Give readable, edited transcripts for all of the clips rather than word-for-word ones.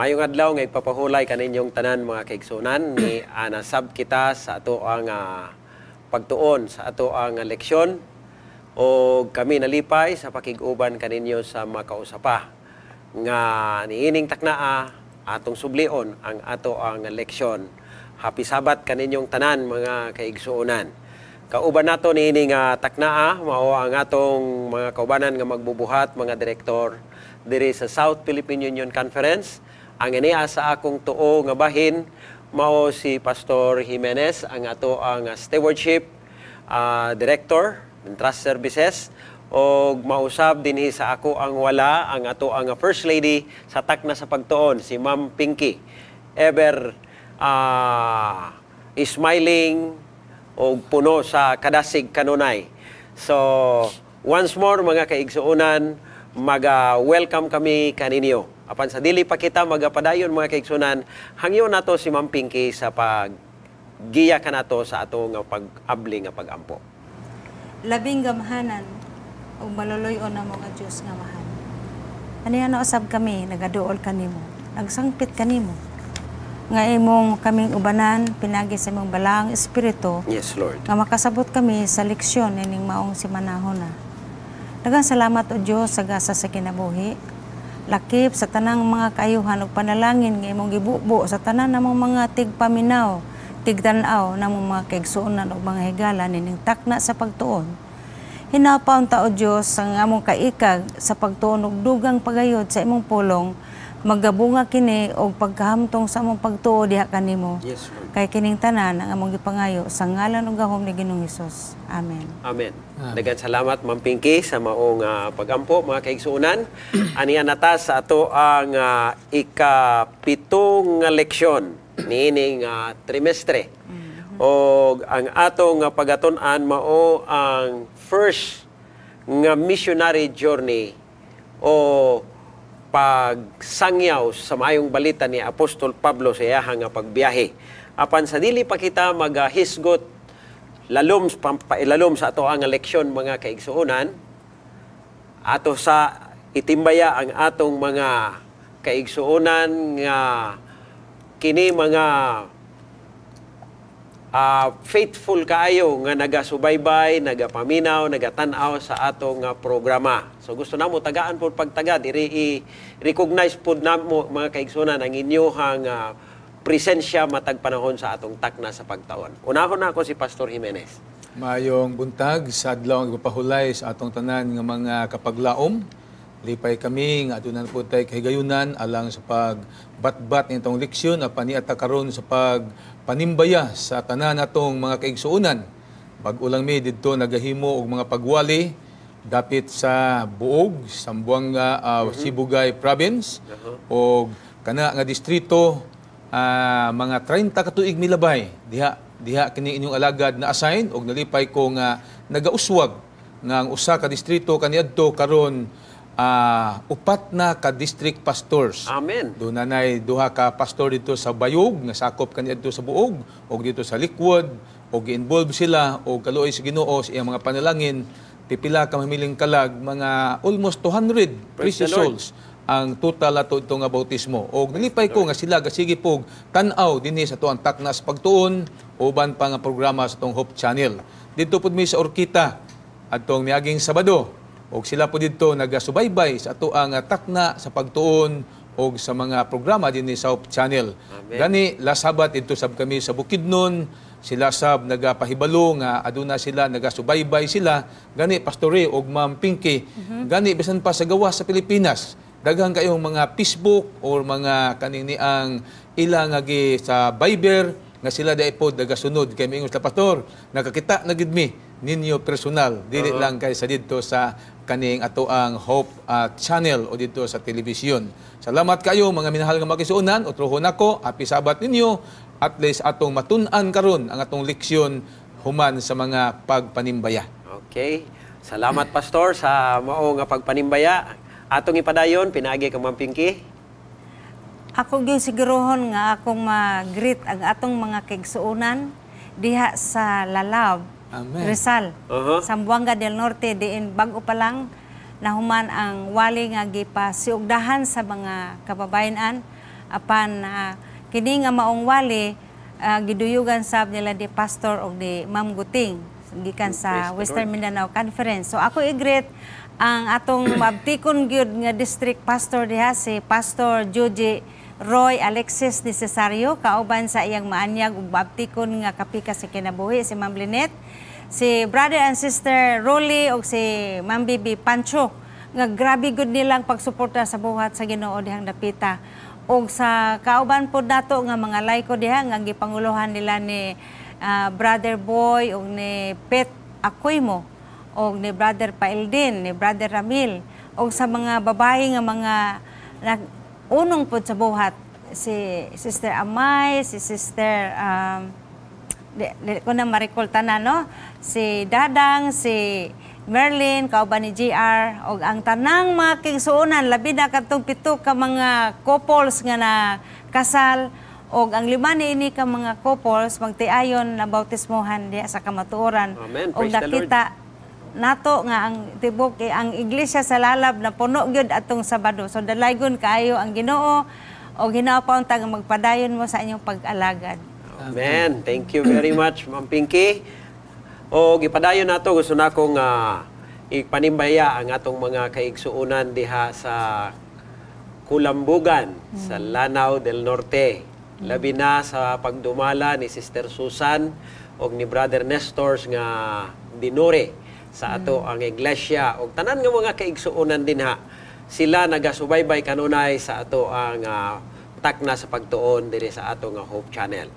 Maayong adlaw nga igpapahulay kaninyong tanan, mga kaigsunan, ni anasab kita sa ato ang pagtuon sa ato ang leksyon o kami nalipay sa pakig-uban kaninyo sa makausapa nga niining taknaa atong sublion ang ato ang leksyon. Happy Sabbath kaninyong tanan, mga kaigsuonan. Kauban nato niini nga taknaa mao ang atong mga kaubanan nga magbubuhat, mga direktor diri sa South Philippine Union Conference. Ang iniya sa akong tuo nga bahin mao si Pastor Jimenez, ang ato ang stewardship director ng Trust Services, og mausab dinhi sa ako ang wala ang ato ang First Lady sa Takna sa Pagtuon, si Ma'am Pinky. Ever smiling og puno sa kadasig kanunay. So, once more, mga kaigsuonan, maga-welcome kami kaninyo. Apan sa dili pa kita magapadayon, mga kaigsuonan, hangyo nato si Ma'am Pinky sa paggiya kanato sa ato nga pag-abli nga pag-ampo. Labing gamhanan ug maluluy-on namo nga Dios nga Amahan. Aniya na usab kami nagaduol kanimo, nagsangpit kanimo nga imong kaming ubanan pinagi sa imong balaang espiritu Yes, Lord. Nga makasabot kami sa leksyon ining maong simanahon na. Daghang salamat, o Dios, sa gasa sa kinabuhi. Lakip sa tanang mga kaayuhan ug panalangin nga imong gibubo sa tanan namong mga tigpaminaw, tigtan-aw namong mga kaigsuonan ug mga higala nining Takna sa Pagtuon. Hinapa unta, o Dios, ang among kaikag sa pagtuon og dugang pagayod sa imong pulong, magabunga kini og pagkahamtong sa among pagtuo diha kanimo. Yes, Lord. Kay kining tanan ang among gipangayo sa ngalan ug gahom ni Ginoong Hesus. Amen. Amen. Daghang salamat, Ma'am Pinky, sa maong pagampo, mga kaigsuonan. Aniya nata sa ato ang ikapitong nga leksyon niining trimestre. Og ang atong pagatun-an mao ang first nga missionary journey o pagsangyaw sa maayong balita ni Apostol Pablo sa iyahang nga pagbiyahe. Apan sa dili pa kita magahisgot lalom pailalom sa ato ang leksyon, mga kaigsuonan, ato sa itimbaya ang atong mga kaigsuonan nga kini mga faithful kaayo nga nagasubaybay, nagapaminaw, nagatan-aw sa atong programa. So gusto namo tagaan pod pagtaga diri, i-recognize pod namo, mga kaigsuonan, ang inyong presensya matag panahon sa atong Takna sa Pagtuon. Unahon na ako si Pastor Jimenez. Maayong buntag sa adlaw ang ipapahulay sa atong tanan nga mga kapaglaom. Lipay kami nga aduna po tay kahigayunan alang sa pagbatbat nitong leksyon apan niata karon sa pagpanimbaya sa tanan natong mga kaigsuonan. Bag-o lang mi didto nagahimo og mga pagwali dapit sa Buog, Zamboanga, Sibugay Province og kana nga distrito, mga 30 ka tuig milabay diha diha kini inyong alagad na assign og nalipay ko nga nagauswag nga ang usa ka distrito kaniadto karon upat na ka district pastors. Amen. Doon nanay duha ka pastor dito sa Bayog nga sakop kaniadto sa Buog og dito sa Liquid og gi-involve sila og kaluoy sa Ginoo sa iyang mga panalangin, pipila ka mamiling kalag, mga almost 200 Praise precious the Lord. Souls ang total ato ito nga bautismo. Og nalipay ko nga sila gasige pog tan-aw dinhi sa atuang Takna sa Pagtuon, uban pa nga programa sa atong Hope Channel. Didto pud mi sa Orkita adtong miaging Sabado og sila po didto nagasubaybay sa atoang Takna sa Pagtuon og sa mga programa dinhi sa Hope Channel. Amen. Gani last Sabat didto sab kami sa Bukidnon, sila sab nagapahibalo nga aduna sila, nagasubaybay sila. Gani Pastor Ray og Ma'am Pinky, gani bisan pa sa gawas sa Pilipinas, daghan kayong mga Facebook or mga kaning ni ang ila nga gi sa Viber nga sila dai pod nagasunod kay miingon sila, "Pastor, nakakita na gid mi ninyo personal, dili lang kay sa didto sa kaning ato ang Hope Channel o didto sa telebisyon." Salamat kayo, mga minahal nga makisuonan. Utrohon ako, happy Sabbath ninyo. At least atong matun-an karon ang atong leksyon human sa mga pagpanimbaya. Okay. Salamat, Pastor, sa mao nga pagpanimbaya. Atong ipadayon pinaagi kang Ma'am Pinky. Ako gyud sigurohon nga akong ma-greet ang atong mga kaigsuonan diha sa Lalab, Amen. Rizal, Zamboanga del Norte, diin bag-o pa lang nahuman ang wali nga gipasiugdahan sa mga kababayan. Apan kini nga maong wali, giduyugan sab nila ni Pastor og ni Ma'am Guting gikan sa Praise the Western Lord. Mindanao Conference. So ako i-greet ang atong mabtikon gyud nga district pastor diha, si Pastor Joji Roy Alexis Necesario, kauban sa iyang maanyag ug maabtikon nga kapika sa kinabuhi, si Ma'am Lynette, si brother and sister Rolly ug si Ma'am Bibi Pancho, nga grabe gud nilang pagsuporta sa buhat sa Ginoo dihang dapita, ug sa kauban pod nato nga mga layko diha nga gipanguluhan nila ni Brother Boy ug ni Pet Akoymo og ni Brother Paildin, ni Brother Ramil, ug sa mga babae nga mga unong pod sa buhat, si Sister Amay, si Sister di ko na ma-recall tanan, no, si Dadang, si Merlin, kauban ni GR, og ang tanang mga kigsuonan, labi na kadtong pito ka mga couples nga na kasal, og ang lima niini ka mga couples magtiayon na bautismohan diha sa kamatuoran. Amen. Og Praise the Lord. nakita nato nga ang tibok eh, ang iglesia sa Lalab na puno gyud atong Sabado. So dalaygon kaayo ang Ginoo og hinaw pa unta nga magpadayon mo sa inyong pag-alagad. Amen. Thank you very much, Ma'am Pinky. O gipadayon nato, gusto na akong ipanimbaya ang atong mga kaigsuonan diha sa Kulambugan, sa Lanao del Norte. Labi na sa pagdumala ni Sister Susan og ni Brother Nestor nga dinore sa ato ang iglesia og tanan nga mga kaigsuonan dinha. Sila nagasubaybay kanunay sa ato ang takna sa pagtuon diri sa ato nga Hope Channel.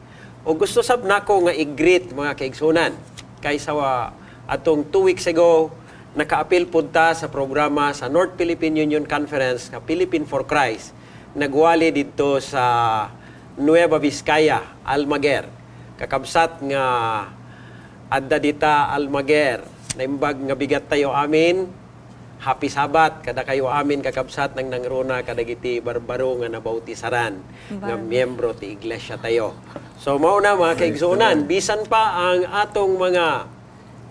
O gusto sab nako nga i-greet mga kaigsuonan kay sa atong 2 weeks ago nakaapil pud ta sa programa sa North Philippine Union Conference nga Philippine for Christ, nagwali didto sa Nueva Vizcaya, Almaguer. Kakabsat nga adda dita Almaguer, naimbag nga bigat tayo amin. Happy Sabbath kada kayo amin, kakabsat nang nangruna kadagiti barbaro nga nabautisaran nga miyembro ti iglesia tayo. So mao na, mga kaigsuonan, bisan pa ang atong mga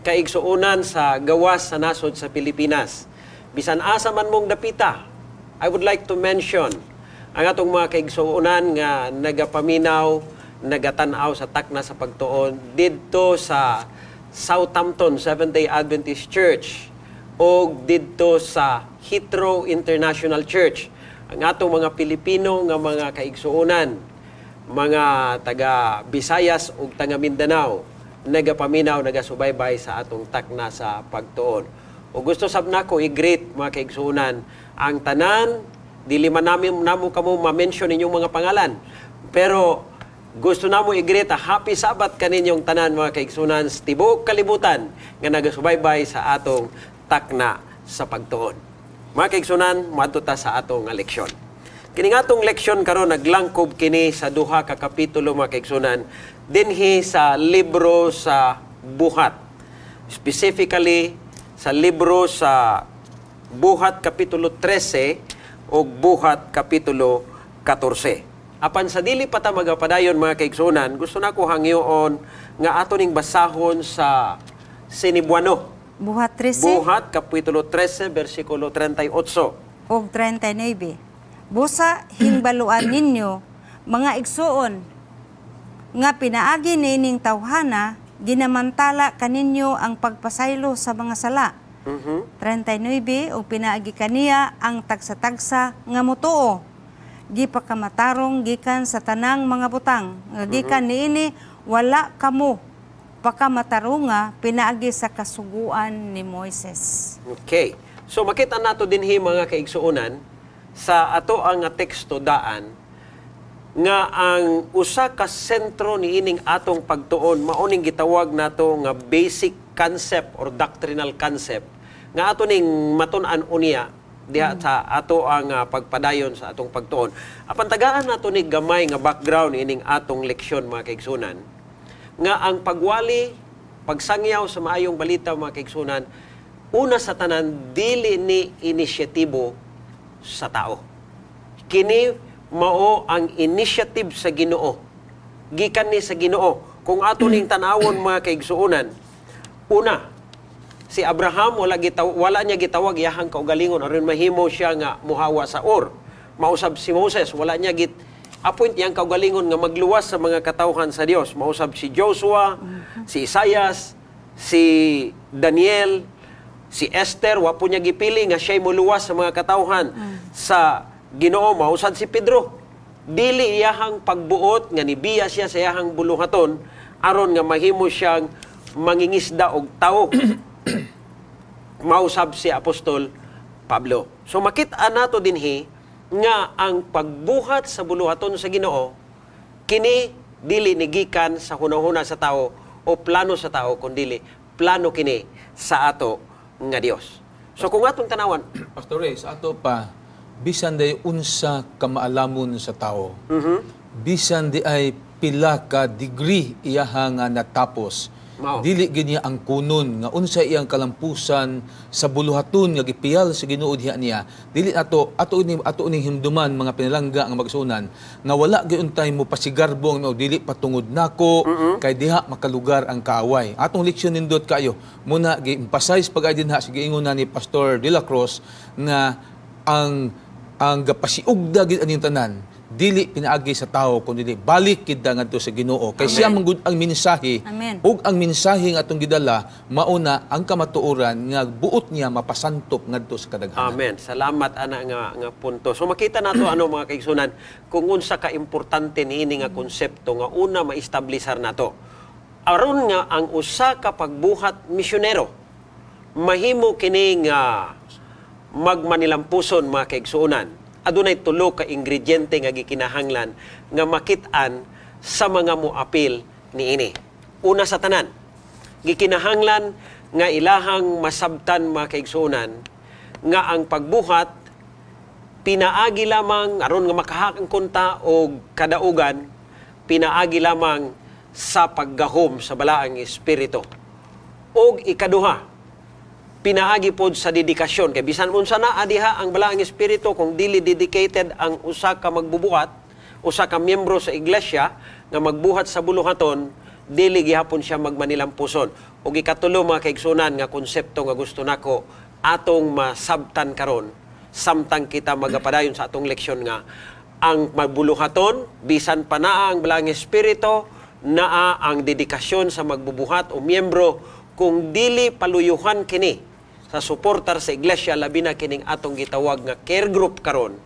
kaigsuonan sa gawas sa nasod sa Pilipinas. Bisan asa man mong dapita, I would like to mention ang atong mga kaigsuonan nga nagapaminaw, nagatanaw sa takna sa pagtuon didto sa Southampton Seventh-day Adventist Church o didto sa Heathrow International Church. Ang atong mga Pilipino nga mga kaigsuonan, mga taga Visayas ug taga Mindanao, nagapaminaw, nagasubaybay sa atong takna sa pagtuon. O gusto sab nako i-greet, mga kaigsuonan, ang tanan. Dili man namin namo kamo ma-mention inyong mga pangalan. Pero gusto namo i-greet a happy Sabbath kaninyong tanan, mga kaigsuonan, sa tibuok kalibutan nga nagasubaybay sa atong takna sa pagtuon. Mga kaigsuonan, moadto ta sa atong nga leksyon. Kini nga atong leksyon karon naglangkob kini sa duha ka kapitulo, mga kaigsuonan, dinhi sa libro sa Buhat. Specifically sa libro sa Buhat kapitulo 13 o Buhat kapitulo 14. Apan sa dili pa ta magapadayon, mga kaigsuonan, gusto na ko hangyoon nga ato ning basahon sa Sinibuano. Buhat 13 Buhat kapitulo 13 bersikulo 38. ug 39. Busa hingbaluan ninyo, mga igsuon, nga pinaagi niining tawhana ginamantala kaninyo ang pagpasaylo sa mga sala. 39, ug pinaagi kaniya ang tagsa-tagsa nga mutuo gipakamatarong gikan sa tanang mga butang nga gikan niini wala kamo pakamatarunga pinaagi sa kasuguan ni Moises. Okay. So makita nato dinhi, mga kaigsuonan, sa ato ang nga teksto daan nga ang usa ka sentro niining atong pagtuon mao ning gitawag nato nga basic concept or doctrinal concept nga ato ning matun-an unya diha sa ato ang pagpadayon sa atong pagtuon. Apan tagaan nato ni gamay nga background ining atong leksyon, mga kaigsuonan, nga ang pagwali, pagsangyaw sa maayong balita, mga kaigsuonan, una sa tanan, dili ni inisyatibo sa tao. Kini mao ang initiative sa Ginoo. Gikan ni sa Ginoo. Kung ato ning tan-awon, mga kaigsuonan, una, si Abraham wala niya gitawag iyahang kaugalingon aron mahimo siya nga muhawa sa Ur. Mausab si Moses, wala niya git gi-appoint iyang kaugalingon nga magluwas sa mga katawhan sa Dios. Mausab si Joshua, si Isaias, si Daniel, si Esther, wa po niya gipili nga siya'y muluwas sa mga katawhan sa Ginoo. Mausad si Pedro. Dili iyahang pagbuot nga nibiya siya sa iyahang buluhaton aron nga mahimo siyang mangingisda og tawo. Mausab si Apostol Pablo. So makita nato dinhi nga ang pagbuhat sa buluhaton sa Ginoo kini dili ni gikan sa hunahuna sa tao o plano sa tao, kundili plano kini sa ato nga Dios. So kung atong tanawan, Pastor Ray, sa ato pa, bisan day unsa ka maalamon sa tao, bisan di ay pila ka degree iyaha nga natapos, dili gid niya ang kunon nga unsa iyang kalampusan sa buluhaton nga gipiyal sa Ginoo diha niya. Dili ato ato ni ato ning himduman, mga pinalangga nga magsunan, nga wala gyud untay mo pasigarbo nga dili patungod nako, kay diha makalugar ang kaaway. Atong leksyon nindot kayo muna, gi-emphasize pag dinha sa giingon na ni Pastor De La Cruz nga ang gapasiugda gid aning tanan dili pinaagi sa tao kundi balik kita ngadto sa Ginoo, kay siya man gud ang mensahe Amen. Ug ang mensahe nga atong gidala mauna ang kamatuoran nga buot niya mapasantop ngadto sa kadaghanan. Amen. Salamat ana nga punto. So makita nato ano, mga kaigsunan, kung unsa ka importante niini nga konsepto nga una ma-establisar nato. Aron nga ang usa ka pagbuhat misyonero mahimo kini nga magmanilampuson, mga kaigsuonan. Adunay tulo ka ingrediente nga gikinahanglan nga makit-an sa mga moapil niini. Una sa tanan, gikinahanglan nga ilahang masabtan, mga kaigsuonan, nga ang pagbuhat pinaagi lamang aron nga makahakangkon ta og kadaugan, pinaagi lamang sa paggahom sa Balaang Espiritu. Og ikaduha, pinaagi pod sa dedikasyon, kay bisan unsa na adiha ang Balaang Espiritu, kung dili dedicated ang usa ka magbubuhat, usa ka miyembro sa iglesia nga magbuhat sa buluhaton, dili gihapon siya magmanilampuson. Ug ikatulo, mga kaigsunan, nga konsepto nga gusto nako atong masabtan karon samtang kita magapadayon sa atong leksyon, nga ang magbuluhaton, bisan pa naa ang Balaang Espiritu, naa ang dedikasyon sa magbubuhat o miyembro, kung dili paluyuhan kini sa suportar sa iglesia, labi na kining atong gitawag nga care group karon,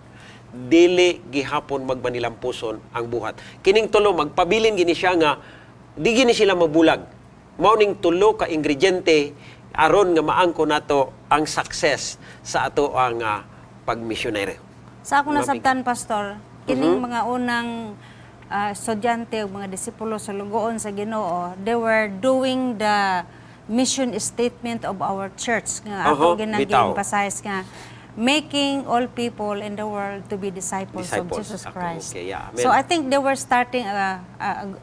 dili gihapon magmanilampuson ang buhat. Kining tulo magpabilin gini siya nga di gini sila mabulag. Mao ning tulo ka ingrediente aron nga maangko nato ang success sa ato ang pagmisyonero. Sa akong nasabtan, Pastor, kining mga unang estudyante o mga disipulo sa lugoon sa Ginoo, they were doing the mission statement of our church nga atong ginagi-emphasize nga making all people in the world to be disciples, Disciples. of Jesus Christ. Okay, yeah. Amen. So I think they were starting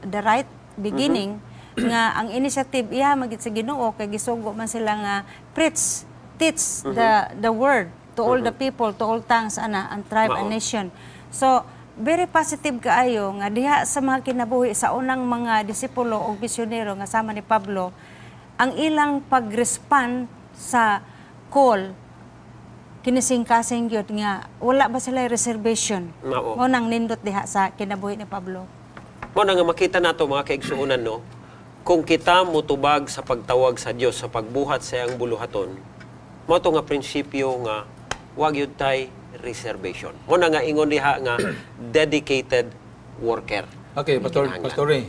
the right beginning nga ang initiative iya magit sa Ginoo, kay gisugo man sila nga preach, teach the word to all the people, to all tongues ana and tribe and nation. So very positive kaayo nga diha sa mga kinabuhi sa unang mga disipulo o misyonero nga sama ni Pablo, ang ilang pag-respond sa call kinisingkasing gyud nga wala ba sila reservation. Mao nang nindot diha sa kinabuhi ni Pablo. Mo na nga makita nato, mga kaigsuonan, no, kung kita mutubag sa pagtawag sa Dios sa pagbuhat sa iyang buluhaton, mao to nga prinsipyo nga wag yun tay reservation. Mo na nga ingon diha nga dedicated worker. Okay, Pastor, Kinahanglan. Pastor Ray.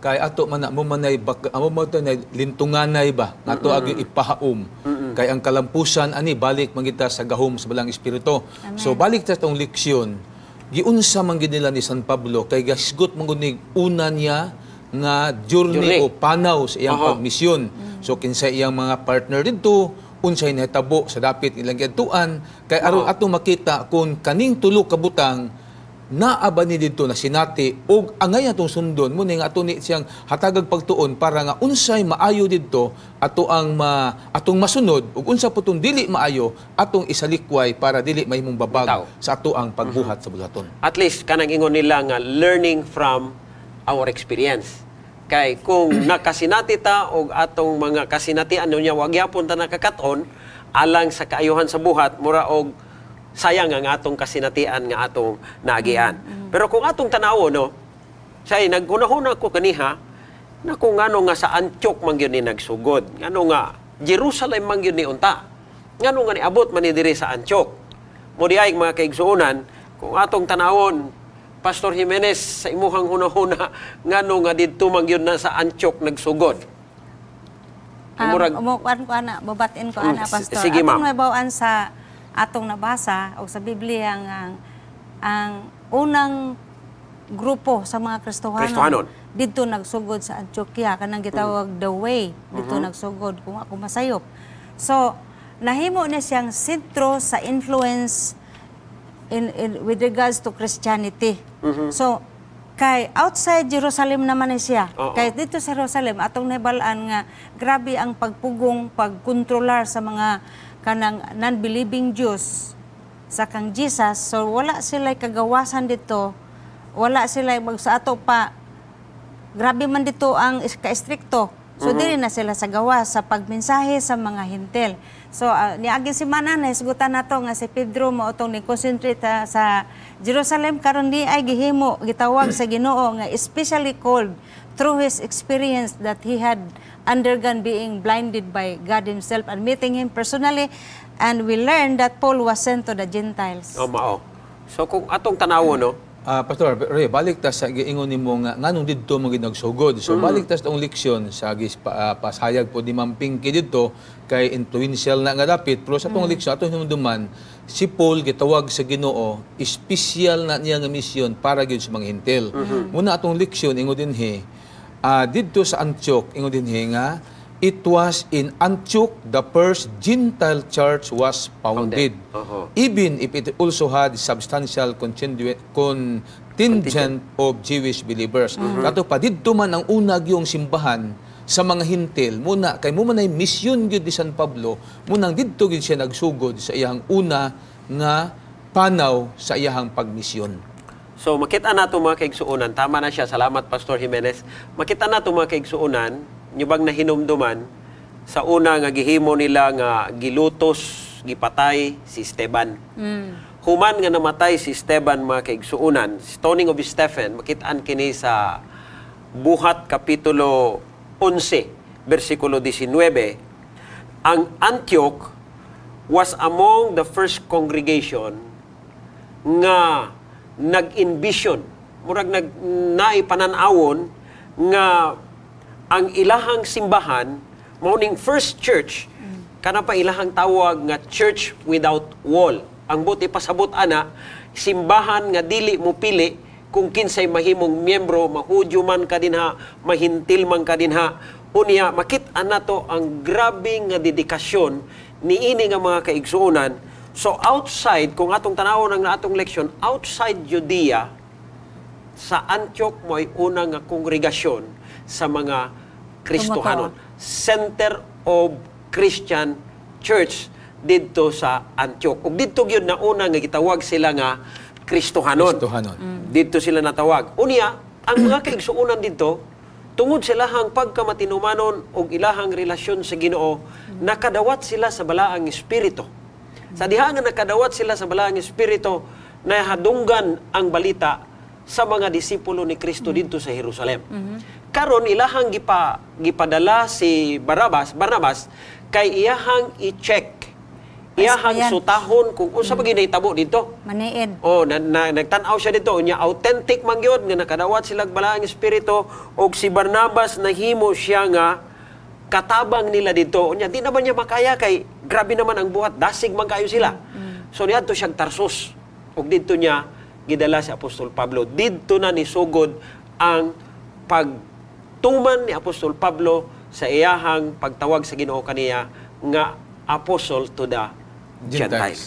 Kay ato man na mo manay bak amo mo to na lintunganay ba nga ato agi ipahaom. Kay ang kalampusan ani balik man kita sa gahom sa Balang Espiritu. So balik ta tong leksyon. Giunsa man gid nila ni San Pablo kay gasgot man gud ni una niya nga journey, Journey. O panaw sa iyang pagmisyon. So kinsa iyang mga partner didto, unsay nahitabo sa dapit ilang giadtuan, kay aron ato makita kung kaning tulo ka butang naa ba ni didto na sinati og angay atong sundon. Mo ni nga ato ni siyang hatagag pagtuon para nga unsay maayo didto ato ang atong masunod ug unsa putong dili maayo atong isalikway para dili mahimong babag Bitaw. sa ato ang pagbuhat sa buluhaton. At least kanang ingon nila nga learning from our experience. Kay kung nakasinati ta og atong mga kasinatian niya, wag gyapon ta nakakaton alang sa kaayuhan sa buhat, mura og sayang ang atong kasinatian nga atong naagian. Pero kung atong tanawon, no, say naghuna-huna ko kaniha na kung ngano nga sa Antioch man gyud ni nagsugod. Ngano nga Jerusalem man gyud ni unta. Ngano nga niabot man ni diri sa Antioch. Mo diay, mga kaigsuonan, kung atong tanawon, Pastor Jimenez, sa imuhang hunahuna, ngano nga didto man gyud na sa Antioch nagsugod? Umukuan ko ana, babatin ko ana, Pastor. Sige, ma'am. Atong nabaw-an sa atong nabasa o sa Biblia nga ang unang grupo sa mga Kristohanon, Kristohanon. Didto nagsugod sa Antioquia, kanang gitawag The Way, didto nagsugod, kung ako masayop. So nahimo na siyang sentro sa influence in with regards to Christianity. So kay outside Jerusalem naman ni siya. Kay dito sa Jerusalem, atong nahibal-an nga grabe ang pagpugong, pagkontrolar sa mga kanang non-believing Jews sa kang Jesus. So wala sila kagawasan dito. Wala sila mag sa ato pa, grabe man dito ang ka-estrikto. So dili na sila sa gawas sa pagmensahe sa mga Hentil. So niaging semana nahisgutan nato nga si Pedro mao tong ni concentrate sa Jerusalem. Karon di ay gihimo, gitawag sa Ginoo nga especially called through his experience that he had undergone, being blinded by God himself and meeting him personally, and we learned that Paul was sent to the Gentiles. Oh, mao. So kung atong tanawon, no, Pastor Ray, balik ta sa giingon nimo nga nganong didto mo ginagsugod. So balik ta sa atong leksyon sa pasayag po ni Ma'am Pinky didto kay influential na nga dapit, pero sa atong leksyon atong hinumduman si Paul gitawag sa Ginoo, espesyal na niya nga misyon para gyud sa mga Hentil. Muna atong leksyon ingon dinhi, didto sa Antioch, ingon dinhi nga it was in Antioch the first Gentile church was founded. Even if it also had substantial contingent of Jewish believers. Kato pa didto man ang una gyung simbahan sa mga Hintil muna kay mo man ay misyon gyud ni San Pablo, munang didto gyud siya nagsugod sa iyang una nga panaw sa iyang pagmisyon. So makita nato, mga kaigsuonan, tama na siya. Salamat, Pastor Jimenez. Makita nato, mga kaigsuonan, nyo bang nahinumduman sa una nga gihimo nila nga gilutos, gipatay si Esteban. Human nga namatay si Esteban, mga kaigsuonan, stoning of Stephen, makitaan kini sa Buhat Kapitulo 11, versikulo 19, ang Antioch was among the first congregation nga nag-envision, murag nag naipanan-awon nga ang ilahang simbahan mao ning first church, kana pa ilahang tawag nga church without wall. Ang buot pasabot ana, simbahan nga dili mo pili kung kinsay mahimong miyembro, mahudyo man ka dinha, mahintil man ka dinha. Unya makit-an nato ang grabe nga dedikasyon niini nga mga kaigsuonan. So outside, kung atong tanawon ang atong leksyon, outside Judea, sa Antioch mo ay una nga kongregasyon sa mga Kristohanon. Center of Christian Church didto sa Antioch. Ug didto gyud na una nga gitawag sila nga Kristohanon. Kristohanon. Didto sila natawag. Unya, ang mga kaigsuonan didto, tungod sa ilahang pagkamatinumanon ug ilahang relasyon sa Ginoo, nakadawat sila sa Balaang Espiritu. Sa diha nga nakadawat sila sa Balaang Espiritu, nahadunggan ang balita sa mga disipulo ni Kristo didto sa Jerusalem. Karon ilahang gipadala si Barnabas kay iyahang i-check, iyahang Paispayan. Sutahon kung unsa ba gyud nahitabo didto. Maniid. Oh, nagtan-aw siya dito unya authentic man gyud nga nakadawat sila og Balaang Espiritu, og si Barnabas nahimo siya nga katabang nila dito. Unya di naman niya makaya kay grabe naman ang buhat, dasig man kayo sila. So niadto siya Tarsus. Ug didto niya gidala si Apostol Pablo. Didto na nisugod ang pagtuman ni Apostol Pablo sa iyahang pagtawag sa Ginoo kaniya nga apostle to the Gentiles. Gentiles.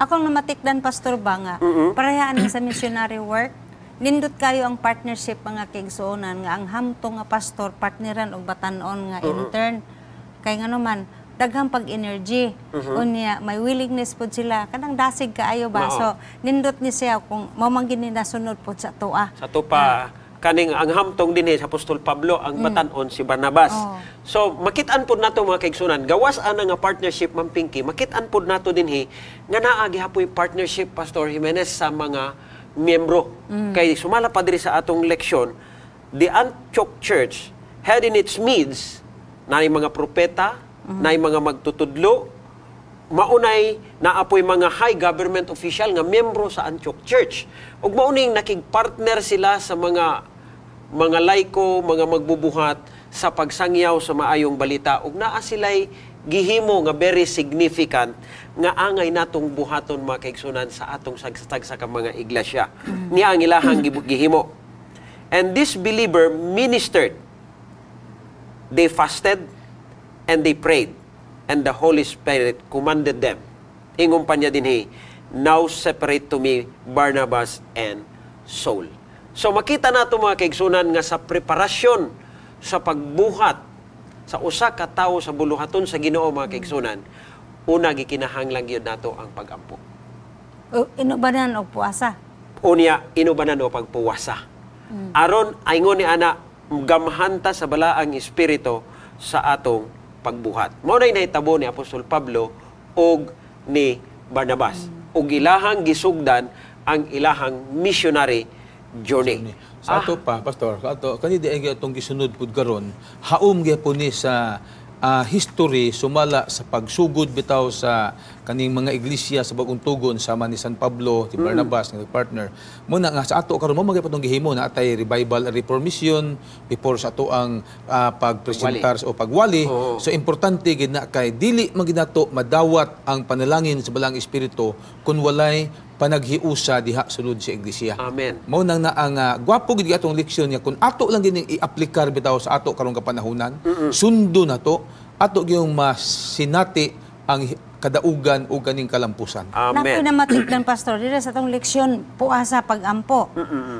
Akong namatikdan, Pastor ba, nga parehaan sa missionary work, nindot kayo ang partnership, mga kaigsuonan, nga ang hamtong nga pastor partneran og batan-on nga intern kay ngano man daghang pag-energy, unya may willingness pod sila, kanang dasig kaayo ba. Mao. So nindot ni siya kung mao man gini nasunod pod sa atoa. Sa to pa, kaning ang hamtong dinhi sa Apostol Pablo, ang batan-on si Barnabas. So makit-an pod nato, mga kaigsunan, gawas ana nga partnership, Ma'am Pinky, makit-an pod nato dinhi nga naa gihapoy partnership, Pastor Jimenez, sa mga miyembro. Kay sumala pa diri sa atong leksyon, the Antioch Church had in its midst naay mga propeta, naay mga magtutudlo, maunay naapoy mga high government official nga miyembro sa Antioch Church. Ug mauning nakig-partner sila sa mga laiko, mga magbubuhat sa pagsangyaw sa maayong balita, ug naa sila'y gihimo nga very significant nga angay natong buhaton, mga kaigsunan, sa atong tagsa ka mga iglesia. Niya ang ilahang gihimo. And this believer ministered. They fasted and they prayed. And the Holy Spirit commanded them. Ingon pa niya dinhi, "Now separate to me Barnabas and Saul." So makita nato, mga kaigsunan, nga sa preparasyon sa pagbuhat sa usa ka tawo sa buluhaton sa Ginoo, mga kaigsunan, una gikinahanglan gyud nato ang pagampo. O, inubanan og puasa. Unya, inubanan o pagpuwasa. Aron aingon ni ana gamhanta sa balaang espiritu sa atong pagbuhat. Mao nay nahitabo ni Apostol Pablo og ni Barnabas. Ug ilahang gisugdan ang ilahang missionary journey. Sa ato pa, Pastor, sa ato, kani di ay atong gisunod pud karon, haom gyapon ni sa history sumala sa pagsugod bitaw sa kaning mga iglesia sa bagong tugon sama ni San Pablo, ti Barnabas nga partner. Muna nga sa ato karon mo magyapon tong gihimo na atay revival and reformation before sa ato ang pagpresentar o pagwali. So importante gid na kay dili man gid nato madawat ang panalangin sa Balaang Espiritu kung walay panaghiusa diha sulod sa iglesia. Amen. Mao nang na ang gwapo gid atong leksyon nga kung ato lang gining i-aplikar bitaw sa ato karong kapanahunan, sundo na to, ato gyung masinati ang kadaugan ug kaning kalampusan. Amen. Nakoy namatikdan, Pastor, diri sa atong leksyon, puasa, pagampo.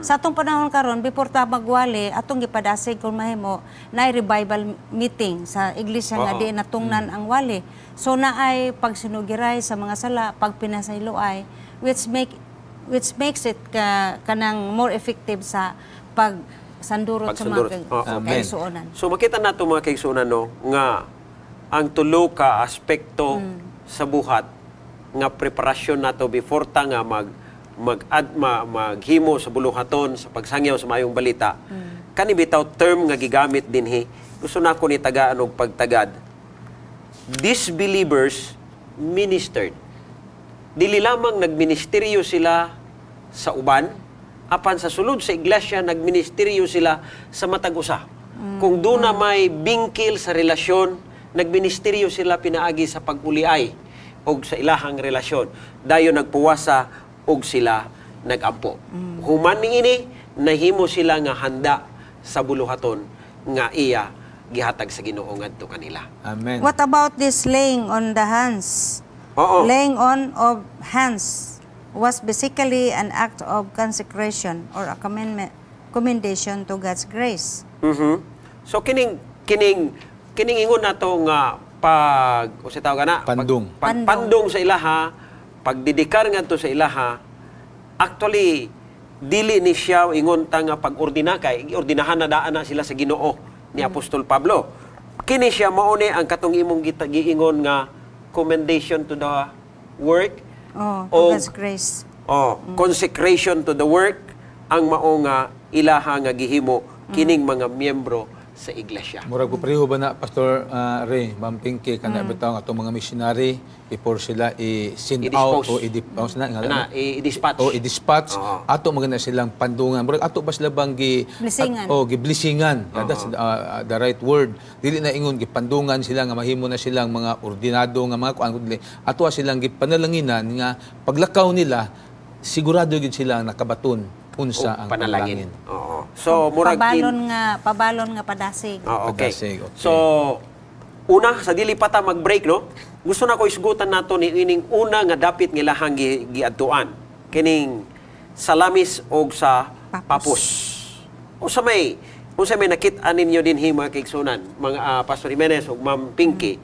Sa atong panahon karon, before ta magwali, atong gipadasig kung mahimo na revival meeting sa iglesia nga di natungnan ang wali. So naay pagsinugiray sa mga sala, pagpinasayloay, which makes it ka, kanang more effective sa pag sandurot sa mga Pagsandurot. Amen. kaigsuonan. So makita nato, mga kaigsuonan, no, nga ang tulo ka aspekto sa buhat nga preparasyon nato before ta nga mag mag ad, ma, maghimo sa buluhaton sa pagsangyaw sa maayong balita. Kani bitaw term nga gigamit dinhi, gusto nako ni tagaan og pagtagad. These believers ministered. Dili lamang nagministeryo sila sa uban, apan sa sulod sa iglesia nagministeryo sila sa matag usa. Kung doon na may bingkil sa relasyon, nagministeryo sila pinaagi sa pag-uliay og sa ilahang relasyon. Dayon nagpuwasa og sila nagampo. Human niini, nahimo sila nga handa sa buluhaton nga iya gihatag sa Ginoo ngadto kanila. Amen. What about this laying on the hands? Laying on of hands was basically an act of consecration or a commendation to God's grace. So kining ingon nato nga pag usa tawag na Pandong. Pag, pandong sa ilaha, pagdedikar ngadto sa ilaha, actually dili ni siya ingon ta nga pag-ordina kay giordinahan na daan na sila sa Ginoo ni Apostol Pablo. Kini siya mao ni ang katong imong giingon nga commendation to the work. Oh, to God's grace. Oh, consecration to the work ang mao nga ilaha nga gihimo kining mga miyembro sa iglesia. Murag ko pareho ba na, Pastor Ray, Ma'am Pinky, kana bitaw ang atong mga missionary before sila i-send out I-dispose. o i- oh, sina, nga Ana, i-dispatch. O i-dispatch, ato maganda silang pandungan. Murag ato ba sila bang gi Blessingan. Oh, gi-blessingan. Yeah, that's the right word. Dili na ingon gipandungan sila nga mahimo na silang mga ordinado nga mga kuan kundi ato silang gipanalanginan nga paglakaw nila sigurado gyud sila nakabaton unsa O ang panalangin. panalangin. Oo. So murag Pabalon nga padasig. Oh, okay. Padasig, okay. So una sa dili pa ta mag-break, no. Gusto na ko isgutan nato ni ining una nga dapit nga ilahang giadtuan. Kining Salamis og sa Papos. Papos. Unsa may nakit-an ninyo dinhi, mga kaigsunan, mga Pastor Jimenez ug Ma'am Pinky,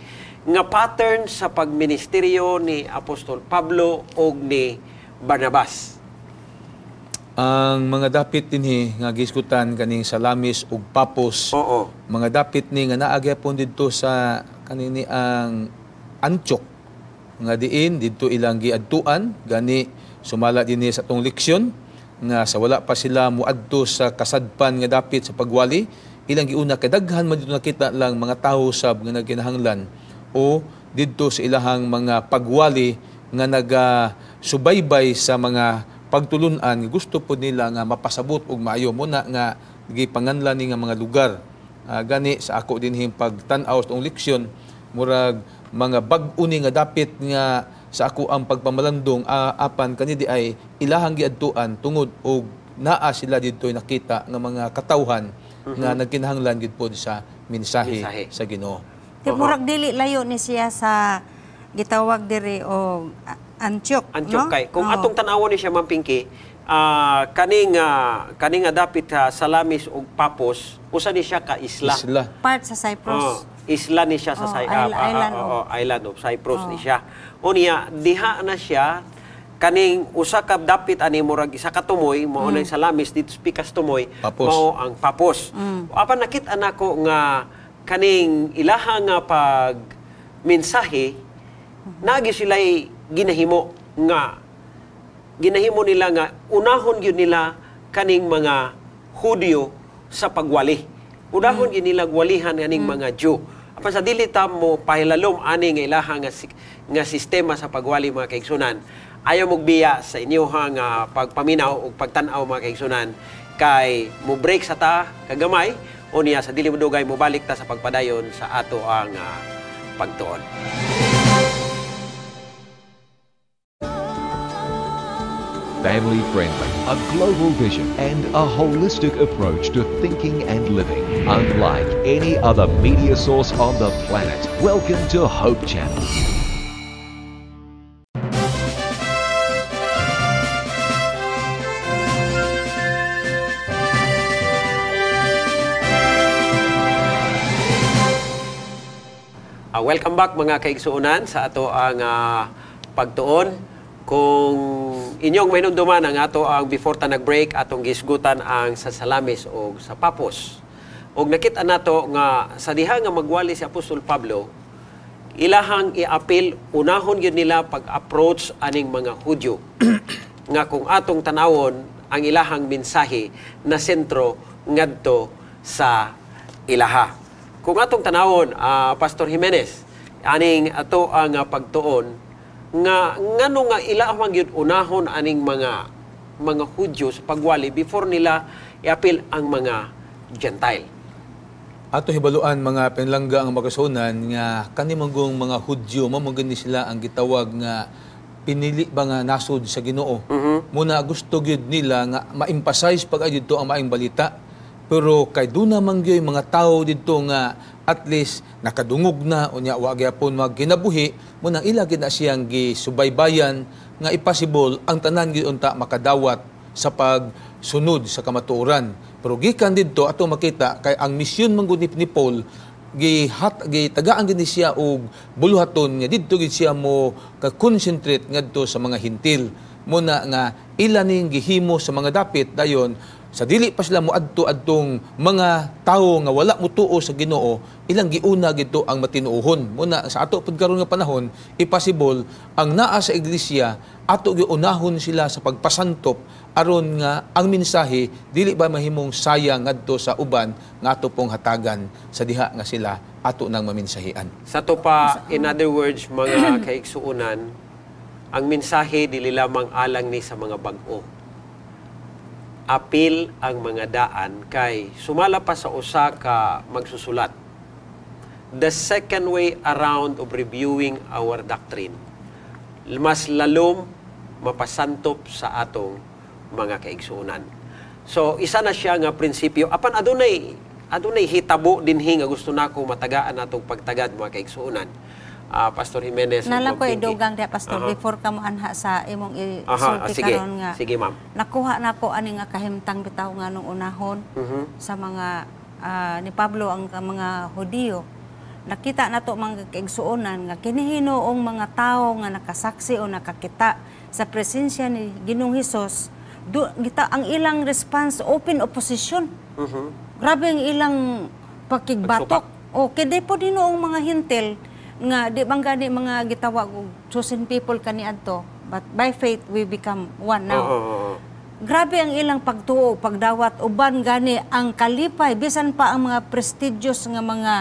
nga pattern sa pagministeryo ni Apostol Pablo og ni Barnabas? Ang mga dapit dinhi nga gisgutan kaning Salamis ug Papos. Mga dapit ni nga naa gyapon didto sa kanini ang Antioch nga diin didto ilang giadtuan, gani sumala dinhi sa atong leksyon. nga sa wala pa sila muadto sa kasadpan nga dapit sa pagwali, ilang giuna kay daghan man dito nakita lang mga tawo sab nga nagkinahanglan o didto sa ilahang mga pagwali nga nagasubaybay sa mga pagtulunan, gusto po nila nga mapasabot og maayo muna nga gipanganlan ni nga mga lugar. Gani sa ako dinhing pagtan-aw sa leksyon, murag mga bag-o ni nga dapit nga sa ako ang pagpamalandong, apan kani di ay ilahang giadtuan tungod og naa sila didto nakita nga mga katawhan nga nagkinahanglan gid pod sa mensahe, Mensahe. sa Ginoo. Di murag dili layo ni siya sa gitawag diri og Antioch, Antioch no? kay kung Oo. atong tan-awon ni siya, Ma'am Pinky, kaning nga dapit ha, Salamis ug Papos, usa ni siya ka isla. Isla. Part sa Cyprus. Oh, isla ni siya sa Oh, island island of Cyprus ni siya. Unya diha na siya kaning usa ka dapit ani murag isa ka tumoy mao mm. Salamis dito sa pikas tumoy Papos. Mao ang Papos. Apan nakita nako nga kaning ilaha nga pag mensahe nagi sila'y ginahimo nga ginahimo nila nga unahon gyud nila kaning mga Hudyo sa pagwali. Unahon gyud nila gwalihan kaning mga Jew. Apan sa dili ta mo pahilalom ani nga ilaha nga, nga sistema sa pagwali, mga kaigsunan. Ayaw mogbiya sa inyoha nga pagpaminaw ug pagtan-aw, mga kaigsunan, kay mo break sa ta kagamay, unya sa dili mo dugay mobalik ta sa pagpadayon sa ato ang pagtuon. Family friendly, a global vision, and a holistic approach to thinking and living. Unlike any other media source on the planet. Welcome to Hope Channel. Welcome back, mga kaigsuonan, sa ato ang pagtuon. Kung inyong mahinumduman ang ato ang before ta nag-break, atong gisgutan ang sa Salamis o sa Papos. Og nakita nato nga sa diha nga magwali si Apostol Pablo, ilahang iapil unahon gyud nila pag-approach aning mga Hudyo. Nga kung atong tanawon ang ilahang mensahe na sentro ngadto sa ilaha. Kung atong tanawon, Pastor Jimenez, aning ato ang pagtuon nga ngano nga ila man gyud unahon aning mga Hudyo sa pagwali before nila iapil ang mga Gentile. Ato hibaluan, mga pinlangga ang makasunan, nga kani manggong mga Hudyo mao man gani sila ang gitawag nga pinili ba nga nasod sa Ginoo. Muna gusto gyud nila nga ma-emphasize pag didto ang maayong balita. Pero kay duna man gyud mga tawo didto nga at least nakadungog na unya wa gyapon magginabuhi, munang ila gid na siyang gisubaybayan nga impossible ang tanan gyud unta makadawat sa pagsunod sa kamatuoran. Pero gikan didto ato makita kay ang misyon man gud ni Paul, gihat gitagaan gid ni siya og buluhaton nga didto gid siya mo ka-concentrate ngadto sa mga Hintil. Muna nga ila ning gihimo sa mga dapit dayon sa dili pa sila moadto adtong mga tawo nga wala motuo sa Ginoo, ilang giuna gidto ang matinuohon. Muna sa ato pud karon nga panahon, impossible ang naa sa iglesia ato giunahon sila sa pagpasantop aron nga ang mensahe dili ba mahimong sayang ngadto sa uban nga ato pong hatagan sa diha nga sila ato nang maminsahian. Sa to pa, in other words, mga kaigsuonan, ang mensahe dili lamang alang ni sa mga bag-o. Apil ang mga daan kay sumala pa sa usa ka magsusulat. The second way around of reviewing our doctrine, mas lalom mapasantop sa atong mga kaigsuonan. So, isa na siya nga prinsipyo. Apan adunay hitabo dinhi nga gusto nako matagaan atong pagtagad, mga kaigsuonan. Pastor Jimenez ug Nala Ma'am ko Pinky. Idugang diha, Pastor, before ka mo anha sa imong isulti Sige. karon nga. Sige, ma'am. Nakuha nako ani nga kahimtang bitaw nga nung unahon sa mga ni Pablo ang mga Hudiyo. Nakita nato, mga kaigsuonan, nga kini hinuong mga tawo nga nakasaksi o nakakita sa presensya ni Ginoong Hesus, do, gita ang ilang response, open opposition. Grabe ang ilang pakigbatok. O kay di po hinuong mga Hintil nga di bang gani mga gitawag og chosen people kaniadto, but by faith we become one now. Oo, oo, oo. Grabe ang ilang pagtuo, pagdawat, uban gani ang kalipay bisan pa ang mga prestigious nga mga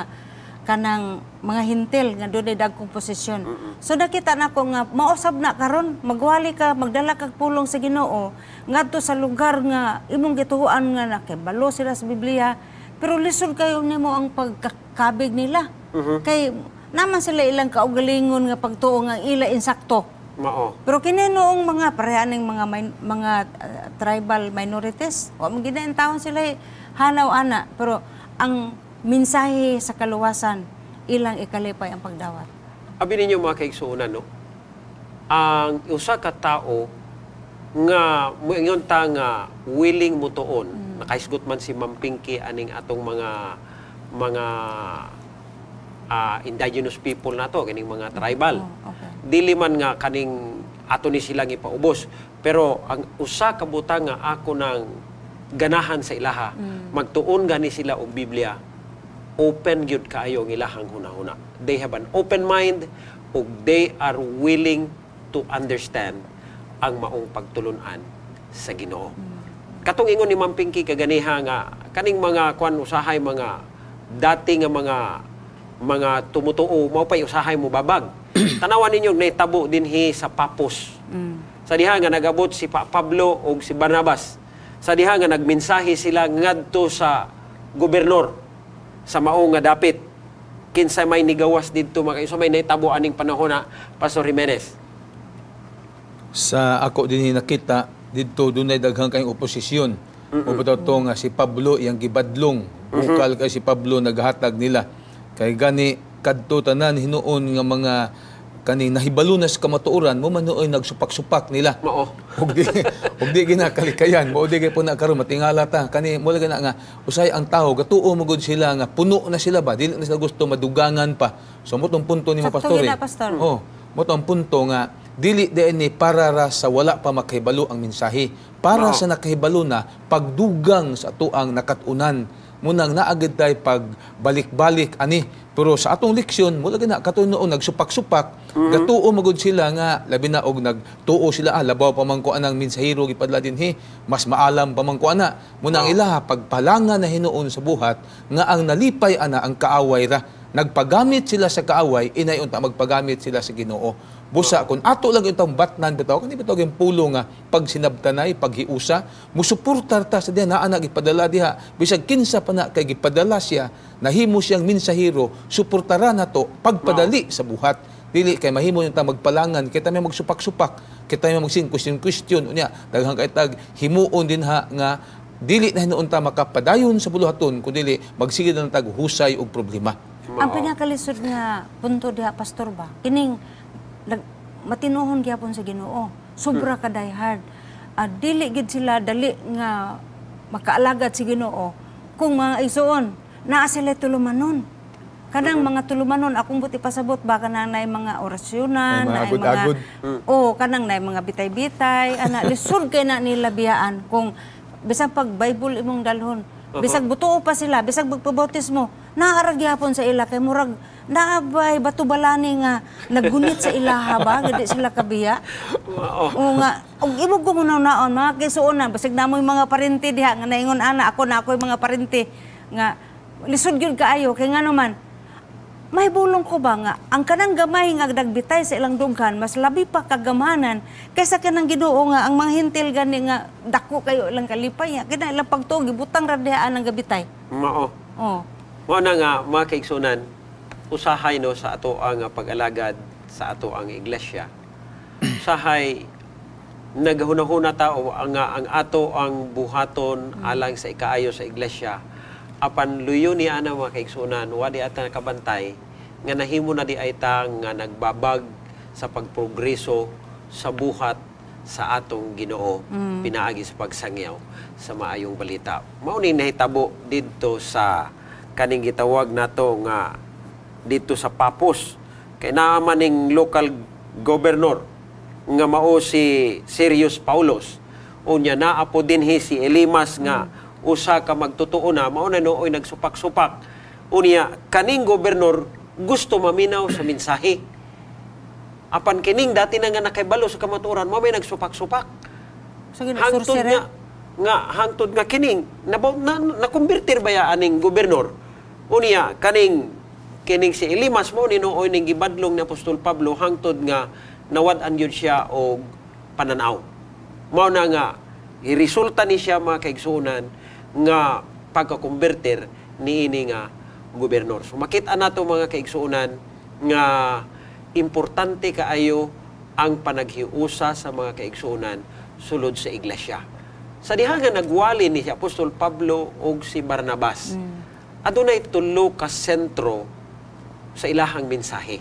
kanang mga hintil nga dunay dagkong posisyon. So nakita nako nga mausab na karon, magwali ka, magdala kag pulong sa Ginoo ngadto sa lugar nga imong gituohan nga nakibalo sila sa Biblia, pero lisod kayo nimo ang pagkakabig nila. Kay naman sila ilang kaugalingon nga pagtuo nga ila insakto. Mao. Pero kini noong mga parehaning mga tribal minorities, wa man gid taon sila eh, hanaw ana, pero ang mensahe sa kaluwasan ilang ikalipay ang pagdawat. Abi ninyo, mga kaigsuonan, no? Ang usa ka tawo nga moingon ta nga willing mo tuon, nakahisgot man si Ma'am Pinky aning atong mga indigenous people nato, kining mga tribal. Dili man nga kaning ato ni silang ipaubos, pero ang usa ka butang nga ako nang ganahan sa ilaha, magtuon gani sila og Biblia, open gyud kaayo ang ilahang hunahuna. They have an open mind ug they are willing to understand ang maong pagtulunan sa Ginoo. Katong ingon ni Ma'am Pinky kaganiha nga kaning mga kwan, usahay mga dati nga mga tumutuo mao pay usahay mo babag. Tanawan ninyo nahitabo dinhi sa Papos. Sa diha nga nagabot si Pablo ug si Barnabas. Sa diha nga nagmensahe sila ngadto sa gobernador sa mao nga dapit. Kinsa may nigawas didto, mga may nahitabo aning panahon na, Pastor Jimenez? Sa ako din nakita didto, dunay daghang kayong oposisyon. Mm to nga si Pablo iyang gibadlong. Bukal kay si Pablo naghatag nila. Kay gani kadto tanan hinuon nga mga kani nahibalo na sa kamatuoran mo man nooy nagsupak-supak nila. Mao. Ug di ginakalikayan mo, di kay po na karon matingala ta kani mo na nga usay ang tao gatuo mo gud sila nga puno na sila ba, dili na sila gusto madugangan pa. So mo tong punto nimo, Sakto pastor. Gina, pastor. Oh, mo tong punto nga dili diay ni para ra sa wala pa makahibalo ang mensahe. Para Mao. sa nakahibalo na, pagdugang sa atuang nakatunan munang naagid tay pag balik-balik ani. Pero sa atong leksyon mula gina katunoon nagsupak-supak, gatuo magud sila nga labi na og nagtuo sila, ah, labaw pa man ko anang mensahero gipadala dinhi, mas maalam pa man ko ana. Munang ilaha pagpalangan na hinuon sa buhat nga ang nalipay ana ang kaaway ra. Nagpagamit sila sa kaaway, inay unta magpagamit sila sa Ginoo. Busa kung ato lang itong batnan bitaw kani bitaw yung pulo nga pagsinabtanay, paghiusa, musuportar ta sa diha naa na gipadala diha, bisag kinsa pa na kay gipadala siya, nahimo siyang mensahero, suportara nato pagpadali sa buhat. Dili kay mahimo yung ta magpalangan kita, may magsupak-supak kita, may magsin question question, unya daghang kay tag himuon dinha nga dili na hinuon ta makapadayon sa buluhaton kun dili magsige na lang tag husay og problema. Ang pinakalisod nga punto diha, pastor ba, kining matinuhon gyapon sa Ginoo. Sobra ka die hard. Ah, dili gid sila dali nga makaalagad sa Ginoo kung mga igsuon naa sila tulumanon. Kanang mga tulumanon, akong buti pasabot ba, kanang naay mga orasyonan, Ay, mga naay mga agod-agod. Oh, kanang naay mga bitay-bitay, ana, lisod kay na nila biyaan kung bisag pag Bible imong dalhon. Bisag butuo pa sila, bisag magpabautismo, naa ra gyapon sa ila kay murag naabay bato balani nga naggunit sa ilaha ba, gadi sila kabiya. Oo. Oo nga, og imo ko naon mga kisuonan, basig namoy mga parente diha nga naingon ana, ako na ako'y mga parente nga lisod gyud kaayo kay ngano man may bulong ko ba nga ang kanang gamay nga nagbitay sa ilang dughan mas labi pa kagamhanan kaysa kanang Ginoo nga ang mga hintil gani nga dako kayo ilang kalipay nga kina ilang pagtuo gibutang ra diha ang gabitay. Mao. Oh. Mao na nga, mga kaigsunan, usahay no sa ato ang pag-alagad sa ato ang iglesia. Usahay naghunahuna ta o ang ato ang buhaton alang sa ikaayo sa iglesia. Apan luyo ni ana, mga kaigsunan, wa di ata nakabantay nga nahimo na di ay ta nga nagbabag sa pagprogreso sa buhat sa atong Ginoo pinaagi sa pagsangyaw sa maayong balita. Mao ni nahitabo didto sa kaning gitawag nato nga didto sa Papos kay naa man ning local governor nga mao si Sergius Paulos. Unya naa po dinhi si Elimas nga usa ka magtotoo na, mao na nooy nagsupak-supak. Unya kaning gobernador gusto maminaw sa mensahe. Apan kining dati na nga nakibalo sa kamatuoran, mao may nagsupak-supak. Sa gina- Hangtod sorcerer. nga hangtod nga kining na, na-convertir ba ya aning gobernador? Unya kaning kining si Elimas mo ni nooy ning gibadlong ni Apostol Pablo hangtod nga nawad-an gyud siya og pananaw. Mao na nga iresulta ni siya, mga kaigsuonan, nga pagka-convertir niini nga gobernador. So makita nato, mga kaigsuonan, nga importante kaayo ang panaghiusa sa mga kaigsuonan sulod sa iglesia. Sa diha nga nagwali ni si Apostol Pablo ug si Barnabas, adunay tulo ka sentro sa ilahang mensahe.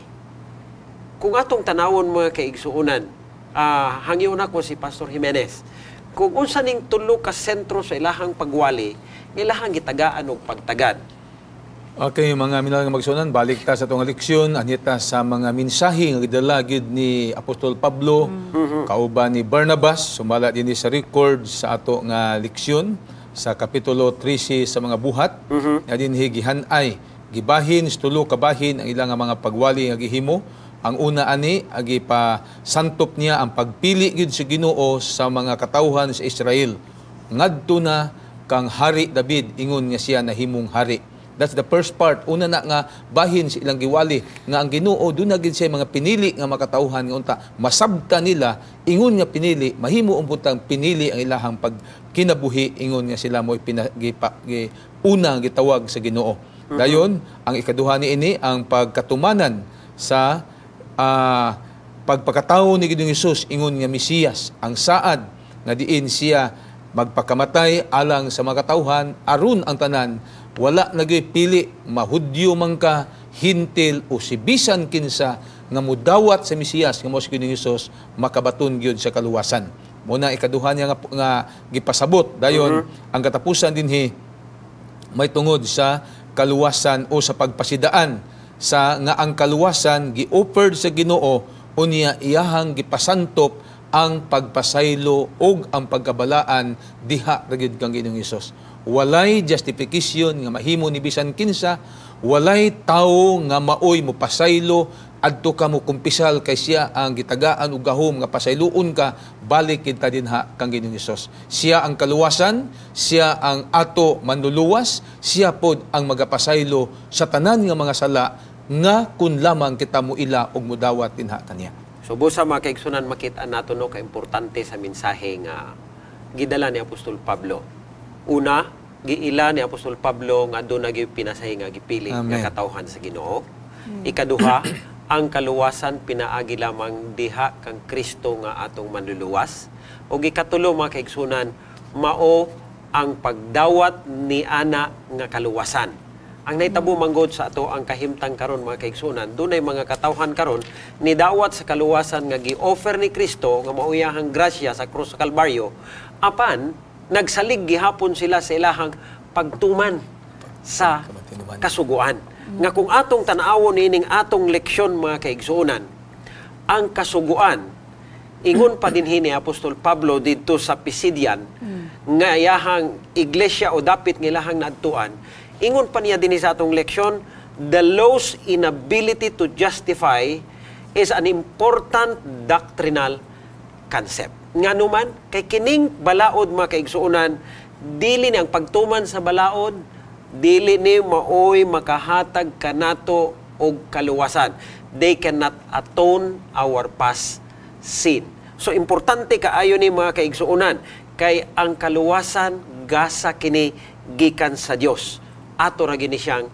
Kung atong tanawon, mga kaigsuonan, hangyon ako si Pastor Jimenez. Kung unsa ning tulo ka sentro sa ilahang pagwali, nga ilahang gitagaan og pagtagad. Okay, mga minahal nga magsunan, balik ta sa atong leksyon, anita sa mga mensahe nga gidala gyud ni Apostol Pablo kauban ni Barnabas, sumala dinhi sa record sa ato nga leksyon sa Kapitulo 13 sa mga Buhat, nga dinhi gihan-ay, gibahin sa tulo ka bahin ang ilang nga mga pagwali nga gihimo. Ang una ani, agi pa santop niya ang pagpili gyud sa Ginoo sa mga katawhan sa Israel ngadto na kang Hari David, ingon nga siya nahimong hari. That's the first part. Una na nga bahin sa ilang giwali nga ang Ginoo duna gid siya mga pinili nga makatawhan nga unta masabta nila ingon nga pinili, mahimo ang butang pinili ang ilahang pagkinabuhi ingon nga sila mo'y una gitawag sa Ginoo. Dayon ang ikaduha niini, ang pagkatumanan sa pagpakatawo ni Ginoong Hesus ingon nga Mesiyas, ang saad nga diin siya magpakamatay alang sa mga katawhan aron ang tanan wala na gyud pili, mahudyo man ka, Hentil o si bisan kinsa nga mudawat sa Mesiyas nga mao si Ginoong Hesus, makabaton gyud sa kaluwasan. Mao na ikaduha niya nga gipasabot. Dayon ang katapusan dinhi may tungod sa kaluwasan o sa pagpasidaan sa nga ang kaluwasan gi-offered sa Ginoo, unya iyahang gipasantop ang pagpasaylo og ang pagkabalaan diha ra gyud kang Ginoong Hesus. Walay justification nga mahimo ni bisan kinsa, walay tawo nga maoy mopasaylo adto ka mo kumpisal kay siya ang gitagaan og gahom nga pasayloon ka, balik kita dinha kang Ginoong Hesus. Siya ang kaluwasan, siya ang ato manluluwas, siya pod ang magapasaylo sa tanan nga mga sala nga kun lamang kita muila og mudawat dinha kaniya. So busa, mga kaigsunan, makita nato, no, kaimportante sa mensahe nga gidala ni Apostol Pablo. Una, giila ni Apostol Pablo nga duna gyud pinasahi nga gipili Amen. nga katawhan sa Ginoo. Ikaduha, ang kaluwasan pinaagi lamang diha kang Kristo nga atong manluluwas. O ikatulo, mga kaigsunan, mao ang pagdawat ni ana nga kaluwasan. Ang nahitabo manggod sa ato ang kahimtang karon, mga kaigsunan, dunay mga katawhan karon ni dawat sa kaluwasan nga gi-offer ni Kristo nga mao iyahang grasya sa krus sa Kalbaryo, apan nagsalig gihapon sila sa ilahang pagtuman sa Kamatinuman. Kasuguan. Nga kung atong tan-awon niining atong leksyon, mga kaigsuonan, ang kasuguan, ingon pa dinhi ni Apostol Pablo didto sa Pisidian nga iyahang iglesia o dapit nga ilahang naadtuan, ingon pa niya dinhi sa atong leksyon, "The law's inability to justify is an important doctrinal concept." Ngano man, kay kining balaod, mga kaigsuonan, dili ni ang pagtuman sa balaod, dili ni maoy makahatag kanato og kaluwasan. They cannot atone our past sin. So importante kaayo ni, mga kaigsuonan, kay ang kaluwasan gasa kini gikan sa Dios. Ato ra gini siyang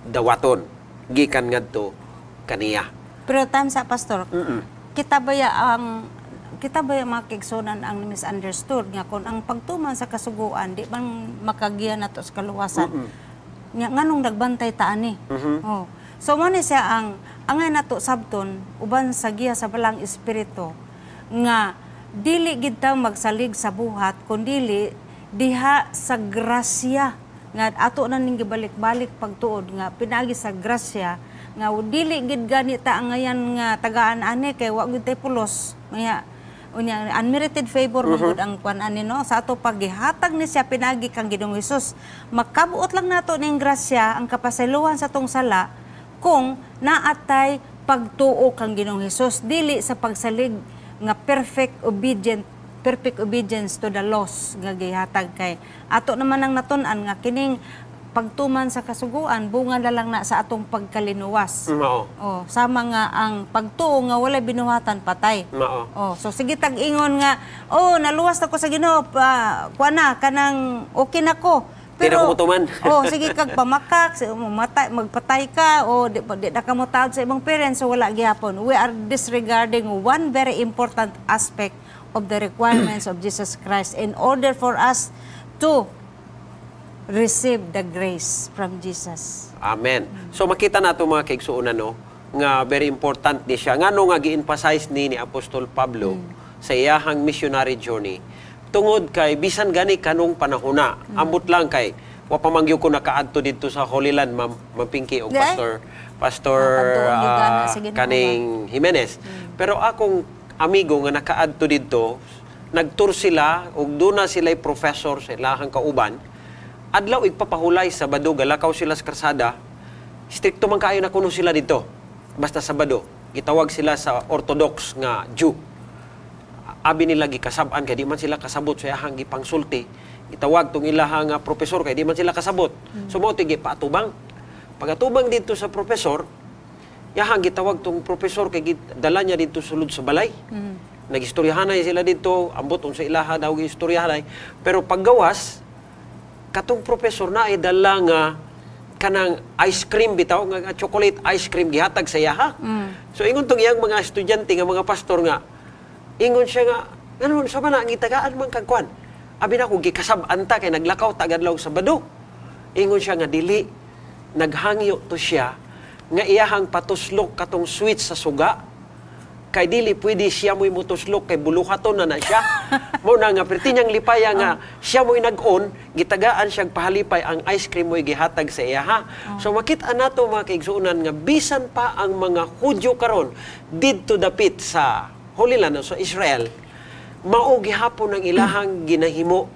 dawaton gikan ngadto kaniya. Pero time sa pastor, kita ba mga kaigsunan ang misunderstood nga kung ang pagtuman sa kasuguan di man makagiya nato sa kaluwasan? Nga nganong nagbantay ta ani? Oh. So mo ni siya ang angay nato sabton uban sa giya sa Balaang Espiritu nga dili gid ta magsalig sa buhat kun dili diha sa grasya nga ato na ning gibalik-balik pagtuod nga pinaagi sa grasya nga dili gid gani ta angayan nga tagaan ani kay wa gid tay pulos. Nga unya unmerited favor man gud ang kwan ani, no, sa ato paggihatag ni siya pinaagi kang Ginoong Hesus. Makabuot lang nato ning grasya, ang kapasaylohan sa tong sala, kung naatay pagtuo kang Ginoong Hesus, dili sa pagsalig nga perfect obedient. perfect obedience to the laws nga gihatag, kay ato naman ang natun-an nga kining pagtuman sa kasuguan, bunga na lang na sa atong pagkalinuwas. Mao. Oh, sama nga ang pagtuo nga walay binuhatan, patay. Mao. Oh, so sige tag ingon nga, "Oh, naluwas na ko sa Ginoo, pa, kuan na kanang okay na ko." Di na ko motuman. Oh, sige kag pamakak, matay, magpatay ka o di na ka motaod sa imong parents, so wala gihapon. We are disregarding one very important aspect of the requirements of Jesus Christ in order for us to receive the grace from Jesus. Amen. So makita nato, mga kaigsuonan, no, nga very important ni siya. Ngano nga gi-emphasize ni Apostol Pablo sa iyahang missionary journey? Tungod kay bisan gani kanung panahona, ambot lang kay wa pa man gyud ko nakaadto didto sa Holy Land, Ma'am, Ma'am Pinky og Di ay? Pastor Pastor Nakadtuon gyud gana sa Ginoo. Kaning Jimenez. Pero akong amigo nga nakaadto didto, nagtour sila ug duna sila professor sa ilahang kauban. Adlaw igpapahulay, Sabado, galakaw sila sa karsada. Strikto man kaayo na kuno sila dito. Basta Sabado, gitawag sila sa Orthodox nga Jew. Abi nila gikasab-an kay di man sila kasabot sa iyahang gipangsulti. Gitawag tong ilahang nga profesor kay di man sila kasabot. So mao to gipaatubang. Pagatubang dito sa profesor, yahang gitawag tong profesor kay dala niya dito sulod sa balay. Nagistoryahanay sila dito, ambot unsa ilaha daw gistoryahanay. Pero paggawas, katong profesor na ay dala nga kanang ice cream bitaw nga nga chocolate ice cream, gihatag sa iyaha. So ingon tong iyang mga estudyante nga mga pastor nga ingon siya nga, "Ngano sa man na gitagaan man kag kwan? Abi na ko gikasab-an ta kay naglakaw ta adlaw Sabado." Ingon siya nga dili, naghangyo to siya nga iyahang patuslok katong sweet sa suga kay dili pwede siya mo'y mutuslok kay buluhaton na na siya. Mo na nga perti niyang lipaya nga siya mo'y nag-on, gitagaan siyang pahalipay ang ice cream mo'y gihatag sa iya ha. So makita nato, mga kaigsuonan, nga bisan pa ang mga Hudyo karon didto dapit sa Holy Land o sa Israel, mao gihapon ang ilahang ginahimo,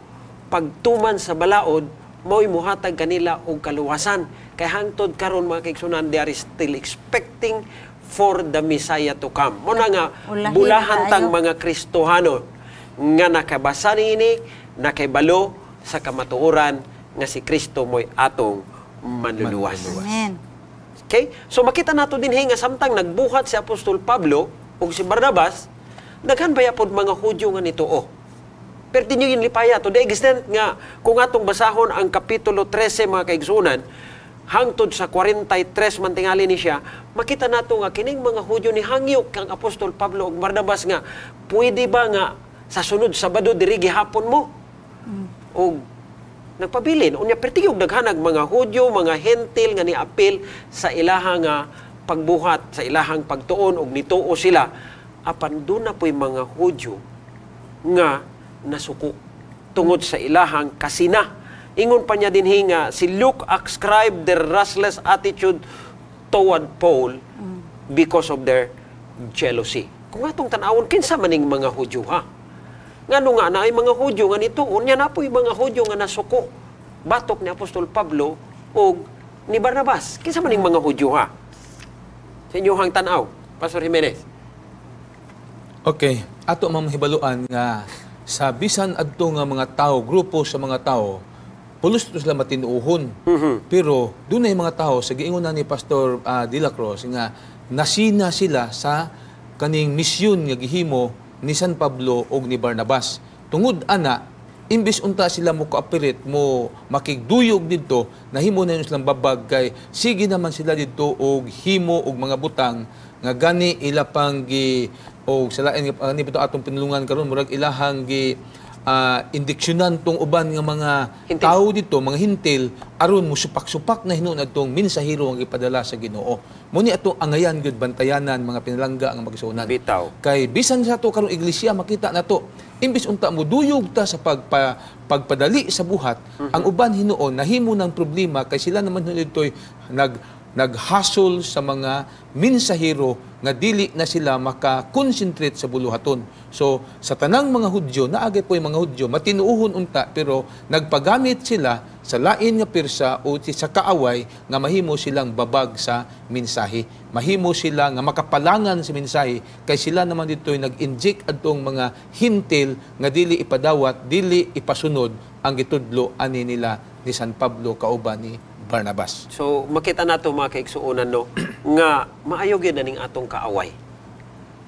pagtuman sa balaod mao'y muhatag kanila og kaluwasan. Kay hangtod karon, mga kaigsuonan, they are still expecting for the Messiah to come. Mo na nga Ulahin bulahan tang kaayo. Mga Kristohano nga nakabasa niini, nakaibalo sa kamatuoran nga si Kristo mo'y atong manluluwas. Amen. Okay? So makita nato dinhi nga samtang nagbuhat si Apostol Pablo ug si Barnabas, daghan baya pod mga Hudyo nga nituo. Pero di nyo yung lipaya. To the extent nga, kung atong basahon ang Kapitulo 13, mga kaigsunan, hangtod sa 43 man tingali ni siya, makita nato nga kining mga Hudyo ni hangyo kang Apostol Pablo ug Barnabas nga, "Pwede ba nga sa sunod Sabado diri gihapon mo?" Og nagpabilin. Unya perti og daghanag mga Hudyo, mga Hentil nga niapil sa ilaha nga pagbuhat, sa ilahang pagtuon og nituo sila. Apan duna po'y mga Hudyo nga nasuko tungod sa ilahang kasina. Ingon pa niya dinhi nga si Luke ascribed their restless attitude toward Paul because of their jealousy. Kung atong tan-awon, kinsa maning mga Hudyo ha? Ngano nga naay mga Hudyo nga nituon, nya na po'y mga Hudyo nga nasuko batok ni Apostol Pablo og ni Barnabas? Kinsa maning mga Hudyo ha? Sa inyong tan-aw, Pastor Jimenez. Okay, ato mang mahibaluan nga sa bisan adto nga mga tao, grupo sa mga tao, pulos to sila matinuohon. Pero dunay mga tao sa giingon na ni Pastor De La Cruz nga nasina sila sa kaning misyon nga gihimo ni San Pablo og ni Barnabas. Tungod ana, imbis unta sila mo cooperate, mo makigduyog didto, nahimo na yun silang babag kay sige naman sila didto og himo og mga butang nga gani ila pang gi o sa lain nga ani bitaw atong pinulungan karon, murag ilahang gi indiksyonan tong uban nga mga Hintil. Tao dito, mga Hintil, aron mo supak-supak na hinuon atong mensahero ang ipadala sa Ginoo. Mo ni atong angayan gyud bantayanan, mga pinalangga ang magisuonan. Bitaw. Kay bisan sa ato karong iglesia, makita nato imbis unta mo duyog ta sa pagpadali sa buhat, ang uban hinuon nahimo ng problema kay sila naman dito'y naghasol sa mga mensahero nga dili na sila maka-concentrate sa buluhaton. So sa tanang mga Hudyo, naagay po yung mga Hudyo, matinuuhon unta, pero nagpagamit sila sa lain nga pirsa o sa kaaway nga mahimo silang babag sa mensahe. Mahimo sila nga makapalangan sa mensahe kay sila naman dito'y nag-inject adtong mga hintil nga dili ipadawat, dili ipasunod ang gitudlo ani nila ni San Pablo kauban ni Barnabas. So makita nato, mga kaigsuonan, no, nga maayo gyud na ning atong kaaway.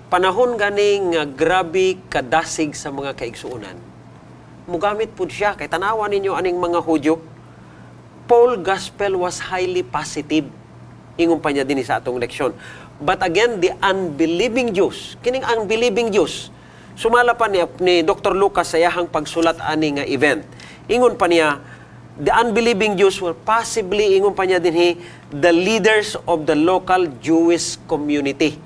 Panahon ganing nga grabe kadasig sa mga kaigsuonan, mugamit pud siya kay tanawa ninyo aning mga Hudyo. Paul gospel was highly positive. Ingon pa niya dinhi sa atong leksyon. But again, the unbelieving Jews, kining unbelieving Jews, sumala pa ni Dr. Lucas sa iyahang pagsulat ani nga event. Ingon pa niya, the unbelieving Jews were possibly, ingon pa niya dinhi, the leaders of the local Jewish community.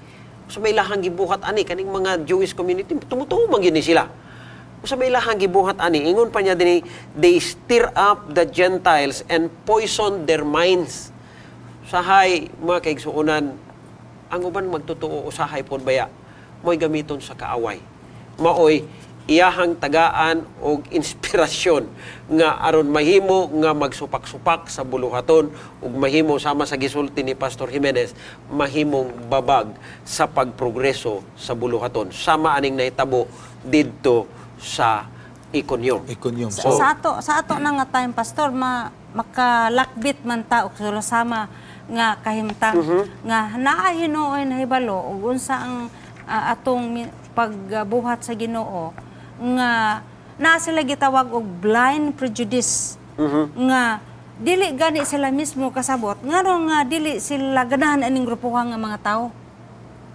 So may ilahang gibuhat ani kaning mga Jewish community, tumutuo man gyud ni sila. Usa may ilahang gibuhat ani, ingon pa niya dinhi, they stir up the Gentiles and poison their minds. Usahay, mga kaigsuonan, ang uban magtotoo usahay pod baya mo'y gamiton sa kaaway. Maoy iyahang tagaan og inspirasyon nga aron mahimo nga magsupak-supak sa buluhaton ug mahimo, sama sa gisulti ni Pastor Jimenez, mahimong babag sa pagprogreso sa buluhaton sama aning nahitabo didto sa Iconium. Iconium. Sa ato na nga time, Pastor, makalakbit man ta og sama nga kahimtang nga naa hinuoy nahibalo ug unsa ang atong pagbuhat sa Ginoo nga naa sila gitawag og blind prejudice nga dili gani sila mismo kasabot ngano nga dili sila ganahan aning grupohan nga mga tao.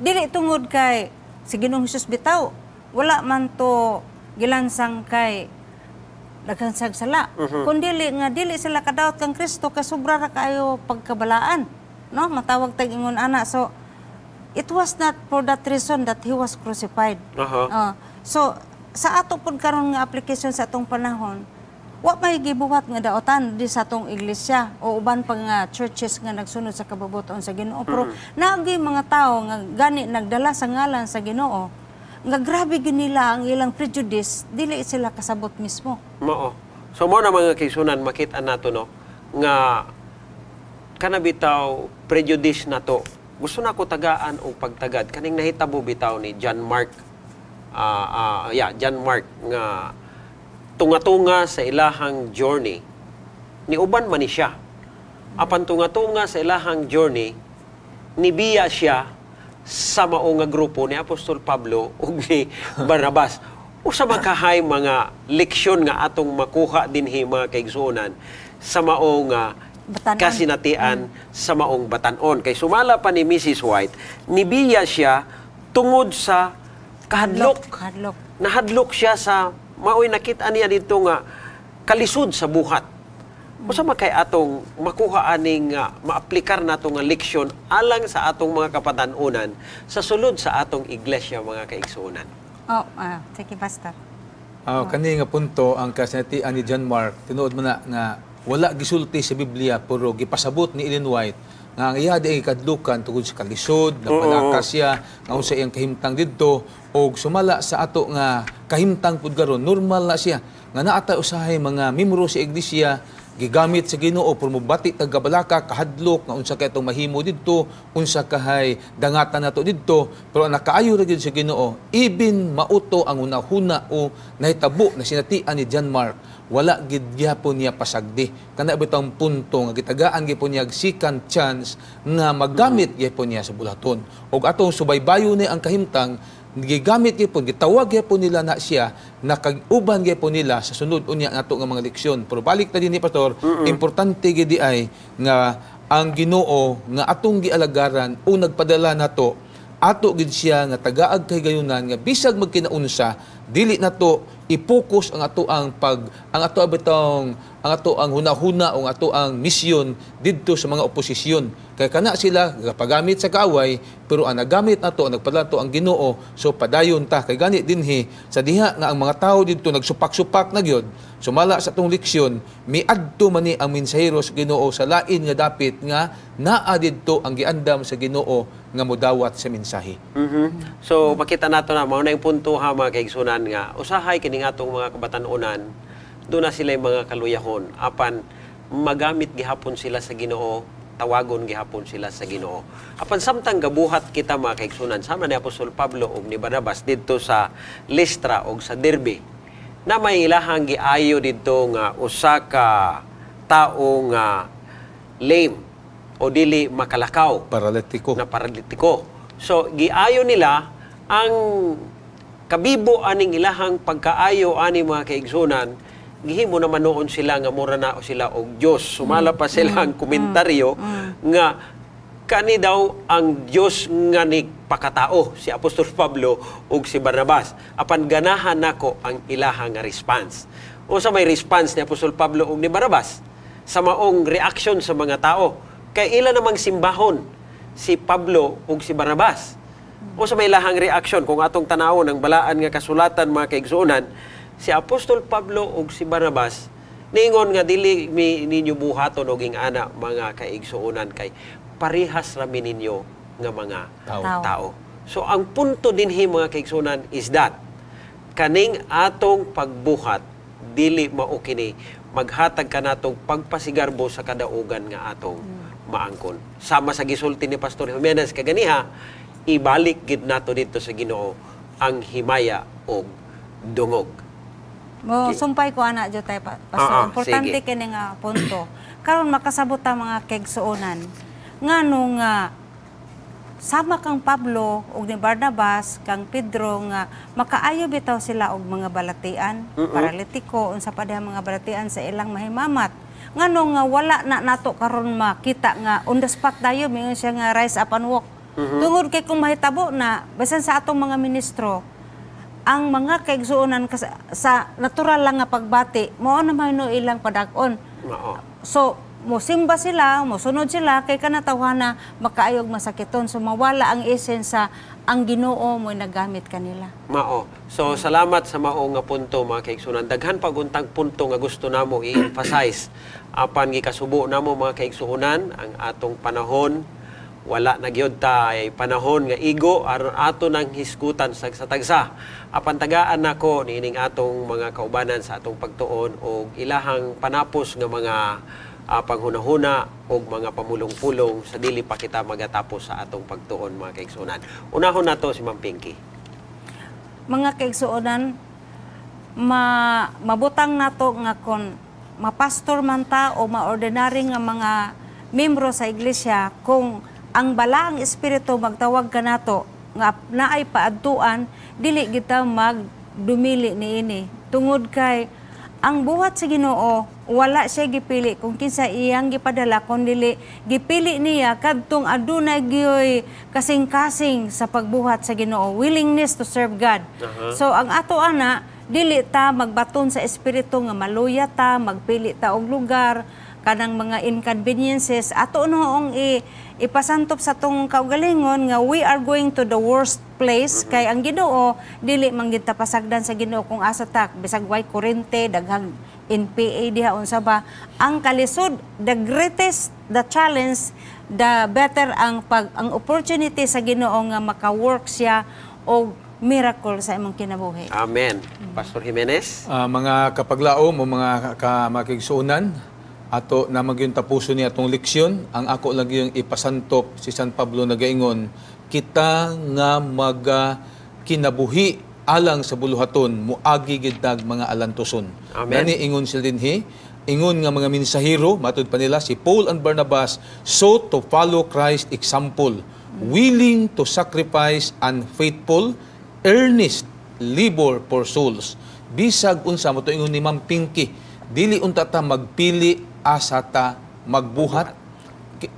Dili tungod kay si Ginoong Hesus bitaw wala man to gilansang kay daghan sag sala. Kung dili nga dili sila kadawat kang Kristo kay sobra ra kaayo pagkabalaan. No, matawag tag ingon ana. So it was not for that reason that he was crucified. So sa ato pud karon nga application sa atong panahon, wa may gibuhat nga daotan di sa atong iglesia o uban pa nga churches nga nagsunod sa kabubut-on sa Ginoo. Pero naagi mga tao nga gani nagdala sa ngalan sa Ginoo nga grabe gyud nila ang ilang prejudice, dili sila kasabot mismo. Mao. So mo na, mga kaigsuonan, makita nato, no, nga kana bitaw prejudice nato. Gusto na ko tagaan og pagtagad kaning nahitabo bitaw ni John Mark, yeah, John Mark nga tunga-tunga sa ilahang journey ni uban man ni siya. Apan tunga-tunga sa ilahang journey, nibiya siya sa mao nga grupo ni Apostol Pablo ug ni Barnabas. Usa makahay mga leksyon nga atong makuha dinhi, mga kaigsuonan, sa mao nga batan-on. Kasinatian sa maong batan-on. Kay sumala pa ni Mrs. White, nibiya siya tungod sa kahadlok. Hadlok. Nahadlok siya sa maoy nakita niya dito nga kalisod sa buhat. Usa man kay atong makuha aning maaplikar nato nga leksyon alang sa atong mga kapatan-onan sa sulod sa atong iglesia, mga kaigsuonan. Oh, sige, Pastor. Kani nga punto, ang kasinatian ni John Mark, tinuod mo na nga wala gisulti sa Biblia pero gipasabot ni Ellen White nga ang iya di kadlukan tungod sa kalisod, nagpalaka siya nga unsa iyang kahimtang didto. Og sumala sa ato nga kahimtang pud karon, normal na siya nga naa ta usahay mga membro sa iglesia gigamit sa Ginoo por mobati tag kabalaka, kahadlok nga unsa kay atong mahimo didto, unsa kahay dangatan nato didto. Pero ang nakaayo ra gyud sa Ginoo, even mauto ang hunahuna o nahitabo na sinatian ni John Mark, wala gid gyapon niya pasagdi. Kana bitang punto nga gitagaan gyapon niya og second chance nga magamit gyapon niya sa bulaton og atong subaybayon ni ang kahimtang. Gigamit gyapon, gitawag gyapon nila na siya, nakag-uban gyapon nila sa sunod unya nato nga mga leksyon. Pero balik ta dinhi, Pastor, importante gid di ay nga ang Ginoo nga atong gialagaran o nagpadala nato, ato gid siya nga tagaag kahigayunan nga bisag magkinaunsa, dili nato i-focus ang ato ang pag ang ato bitong ang ato ang hunahuna o ang ato ang misyon didto sa mga oposisyon kay kana sila gapagamit sa kaaway. Pero ang nagamit nato, ang nagpadala nato, ang Ginoo. So padayon ta kay gani dinhi sa diha nga ang mga tawo didto nagsupak-supak na gyud, sumala sa atong leksyon, miadto man ni ang mensahero sa Ginoo sa lain nga dapit nga naa didto ang giandam sa Ginoo nga modawat sa mensahe. So makita nato na mao na yung punto ha, mga kaigsunan, nga usahay kini atong mga kabatan-onan, doon na sila yung mga kaluyahon apan Magamit gihapon sila sa Ginoo, tawagon gihapon sila sa Ginoo. Apan samtang gabuhat kita, mga kaigsunan, sama ni Apostol Pablo ug ni Barnabas didto sa Listra ug sa Derbe, na may ilahang giayo didto nga usa ka tawo nga lame o dili makalakaw Paralitiko. Na paralitiko. So giayo nila ang kabibo aning ilahang pagkaayo ani, mga kaigsunan, gihimo naman noon sila nga mura na sila og Dios. Sumala pa sila ang komentaryo nga kani daw ang Dios nga nagpakatao, si Apostol Pablo ug si Barnabas. Apan ganahan nako ang ilahang nga response. Unsa may response ni Apostol Pablo ug ni Barnabas sa maong reaction sa mga tao? Kay ila namang simbahon si Pablo ug si Barnabas. Unsa may ilahang reaction? Kung atong tanawon ang balaan nga kasulatan, mga kaigsuonan, si Apostol Pablo ug si Barnabas niingon nga dili mi ninyo buhaton og ingana, mga kaigsuonan, kay parehas ra mi ninyo nga mga Tao. Tao. Tao. So ang punto dinhi, mga kaigsuonan, is that kaning atong pagbuhat dili mao kini maghatag kanatong pagpasigarbo sa kadaugan nga atong maangkon. Sama sa gisulti ni Pastor Jimenez kaganiha, ibalik gid nato dito sa Ginoo ang himaya og dungog. Mo sumpay ko ana jud tay Pastor. Importante Sige. Kini nga punto. Karon makasabot ta, mga kaigsuonan, ngano nga sama kang Pablo ug ni Barnabas kang Pedro nga makaayo bitaw sila og mga balatian, paralitiko, unsa pa diha mga balatian sa ilang mahimamat. Ngano nga wala na nato karon makita nga on the spot dayon mingon siya nga "Rise up and walk"? Tungod kay kung mahitabo na bisan sa atong mga ministro, ang mga kaigsuonan sa natural lang nga pagbati, mao naman no ilang padag-on. Mao. So, mosimba sila, mosunod sila kay kanatawhana makaayog masakiton. So mawala ang essence sa ang Ginoo mo nagamit kanila. Mao. So salamat sa mao nga punto, mga kaigsunan. Daghan pa untang punto nga gusto namo i-emphasize. Apan gikasubo namo, mga kaigsuonan, ang atong panahon, wala na gyud ta ay panahon nga igo aron ato nang hisgutan sa tagsa. Apan tagaan nako niining atong mga kaubanan sa atong pagtuon og ilahang panapos nga mga panghunahuna og mga pamulong-pulong sa dili pa kita magatapos sa atong pagtuon, mga kaigsuonan. Unahon nato si Ma'am Pinky. Mga kaigsuonan, mabutang nato nga kon mapastor man ta o ma-ordinary nga mga membro sa iglesia, kung ang balaang espiritu magtawag kanato nga naay paadtuan, dili kita magdumili niini, tungod kay ang buhat sa Ginoo, wala siya gipili kung kinsa iyang gipadala, kun dili gipili niya kadtong adunay gyoy kasing-kasing sa pagbuhat sa Ginoo, willingness to serve God. So ang ato ana, dili ta magbaton sa espiritu nga maluya ta, magpili ta og lugar kanang mga inconveniences. Ato noong ipasantop sa tong kaugalingon nga we are going to the worst place, kay ang Ginoo, dili man gid ta pasagdan sa Ginoo kung asa ta, bisag way kurente, daghang NPA diha, unsa ba ang kalisod. The greatest the challenge, the better ang opportunity sa Ginoo nga maka-work siya og miracle sa imong kinabuhi. Amen. Pastor Jimenez? Mga kapaglaom o mga kamakigsuonan, ato na magyung tapuso ni atong leksyon. Ang ako lang yung ipasantop, si San Pablo nagaingon, kita nga maga kinabuhi alang sa buluhaton, muagi gid tag mga alantuson. Amen. Gani ingon sila dinhi, ingon nga mga mensahero, matud pa nila si Paul and Barnabas sought to follow Christ's example, willing to sacrifice and faithful, earnest labor for souls. Bisag unsa mo to, ingon ni Ma'am Pinky, dili unta ta magpili asa ta magbuhat,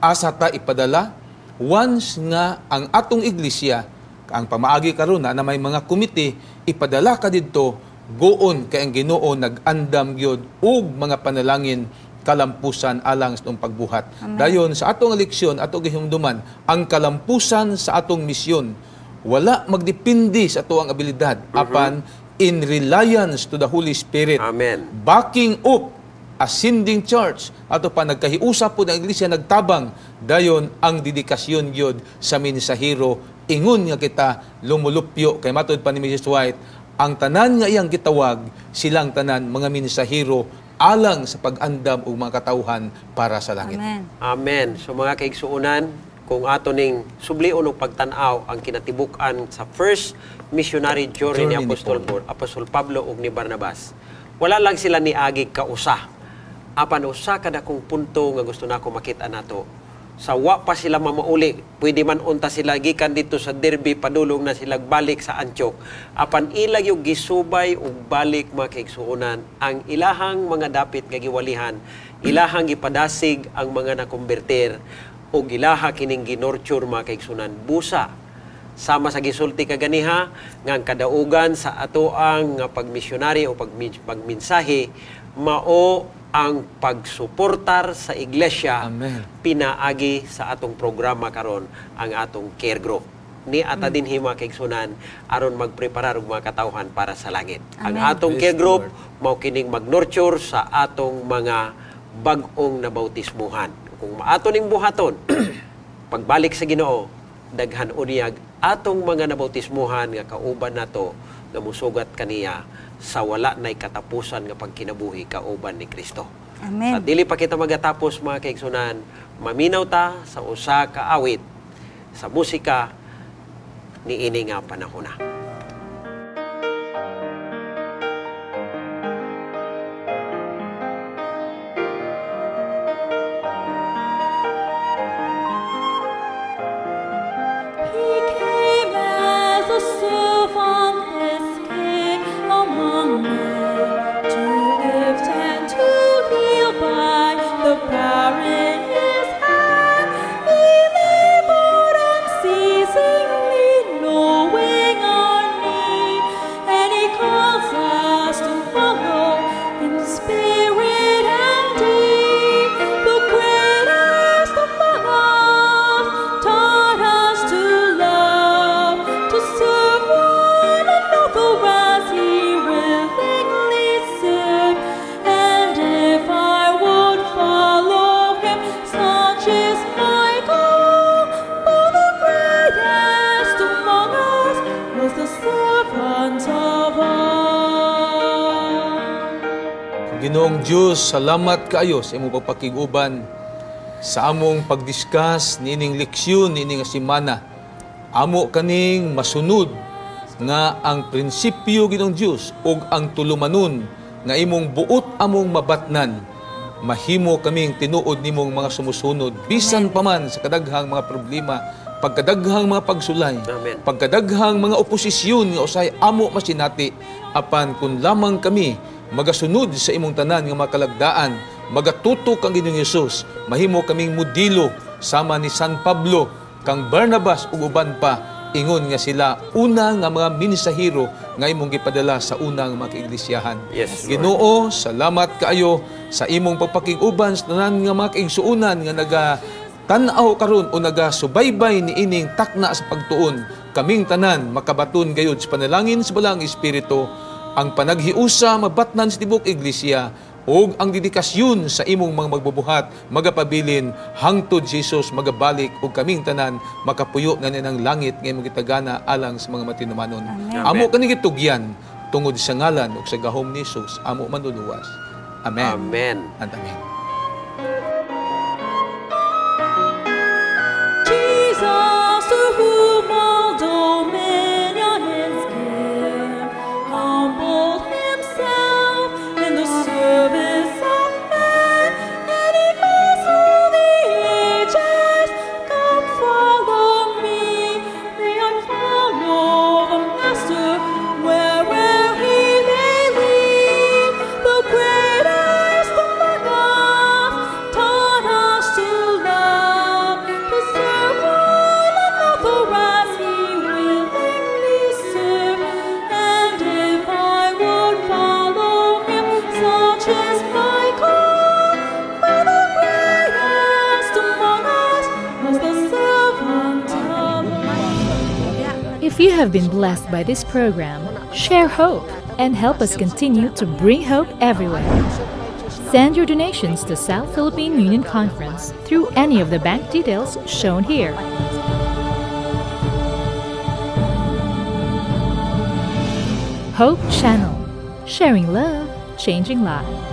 asa ta ipadala. Once nga ang atong iglesia, ang pamaagi karon na may mga komite, ipadala ka didto, goon kay ang Ginoo nag-andam gyud og mga panalangin, kalampusan alang sa atong pagbuhat. Dayon sa atong leksyon, ato gihumduman ang kalampusan sa atong misyon wala magdepende sa atoang abilidad, apan in reliance to the Holy Spirit. Amen. Backing up ascending church, ato pa nagkahiusa po ng iglesia nagtabang, dayon ang dedikasyon gyud sa mensahero, ingon nga kita lumulupyo, kay matud pa ni Mrs. White, ang tanan nga iyang gitawag, silang tanan mga mensahero. alang sa pag-andam og mga katawhan para sa langit. Amen. Amen. So mga kaigsuonan, kung ato ning sublion og pagtan-aw ang kinatibuk-an sa first missionary journey ni Journey ni Apostol Paul. Apostol Pablo ug ni Barnabas. Wala lang sila niagi kausa. Apan usa ka dakong punto nga gusto nako makita nato. Sa wa pa sila mamauli, pwede man unta sila gikan dito sa Derbe, padulong na sila balik sa Antioch. Apan ila yung gisubay ug balik, mga kaigsuonan, ang ilahang mga dapit nga giwalihan, ilahang gipadasig ang mga nakonberter ug ilaha kining gi-nurture, mga kaigsuonan, busa. Sama sa gisulti kaganiha nga ang kadaugan sa atoang nga pagmisyonary o pagminsahe mao ang pagsuportar sa iglesia. Amen. Pinaagi sa atong programa karon, ang atong care group ni ata dinhi, mga kaigsunan, aron magpreparar og mga katawhan para sa langit. Ang Amen. atong Praise care the group Lord. mao kining mag-nurture sa atong mga bag-ong nabautismuhan. Kung maato ning buhaton, pagbalik sa Ginoo, daghan unyag atong mga nabautismuhan nga kauban nato nga musugat kaniya sa wala nay katapusan nga pagkinabuhi kauban ni Kristo. Amen. Sa dili pa kita magatapos, mga kaigsunan, maminaw ta sa usa ka awit sa musika niini nga panahona. He came as a servant, this King among men, to lift and to heal by the power in his hand. He labored unceasingly, knowing our need, and he calls us to follow in spirit and deed. The greatest among us taught us to love, to serve one another as he willingly served. And if I would follow him, such is my goal. For the greatest among us was the servant of all. Ginoong Diyos, salamat kaayo sa imong pagpakig-uban sa among pagdiscuss niining leksyon niini nga semana. Amo kaning masunod nga ang prinsipyo, Ginoong Diyos, ug ang tulumanon nga imong buot among mabatnan. Mahimo kaming tinuod nimong mga sumusunod bisan pa man sa kadaghang mga problema, pagkadaghang mga pagsulay, Amen. pagkadaghang mga oposisyon nga usahay amo masinati, apan kun lamang kami magasunod sa imong tanan nga makalagdaan, magatutok kang Ginoong Hesus, mahimo kaming modelo sama ni San Pablo, kang Barnabas ug uban pa, ingon nga sila una nga mga mensahero nga imong gipadala sa unang mga kaiglisyahan. Yes, Lord. Ginoo, salamat kaayo sa imong pagpakig-uban sa tanan nga mga kaigsuonan nga naga tan-aw karon o nagasubaybay niining takna sa pagtuon. Kaming tanan makabaton gayud sa panalangin sa Balaang Espiritu ang panaghiusa mabatnan sa tibok iglesia ug ang dedikasyon sa imong mga magbubuhat magapabilin hangtod Jesus magabalik ug kaming tanan makapuyo na ng langit nga imong gitagana alang sa mga matinumanon. Amen. Amo kani gitugyan tungod sa ngalan ug sa gahom ni Jesus, amo manluluwas. Amen. Amen. And amen. Jesus, to whom all dominion is given, humbled himself in the service of men, and he calls all the ages, "Come follow me." May I follow the Master where'er he may lead. The greatest among us taught us to love, to serve one another as he willingly served. And if I would follow him, such is my call. For the greatest among us was the servant of all. If you have been blessed by this program, share hope and help us continue to bring hope everywhere. Send your donations to South Philippine Union Conference through any of the bank details shown here. Hope Channel, sharing love, changing lives.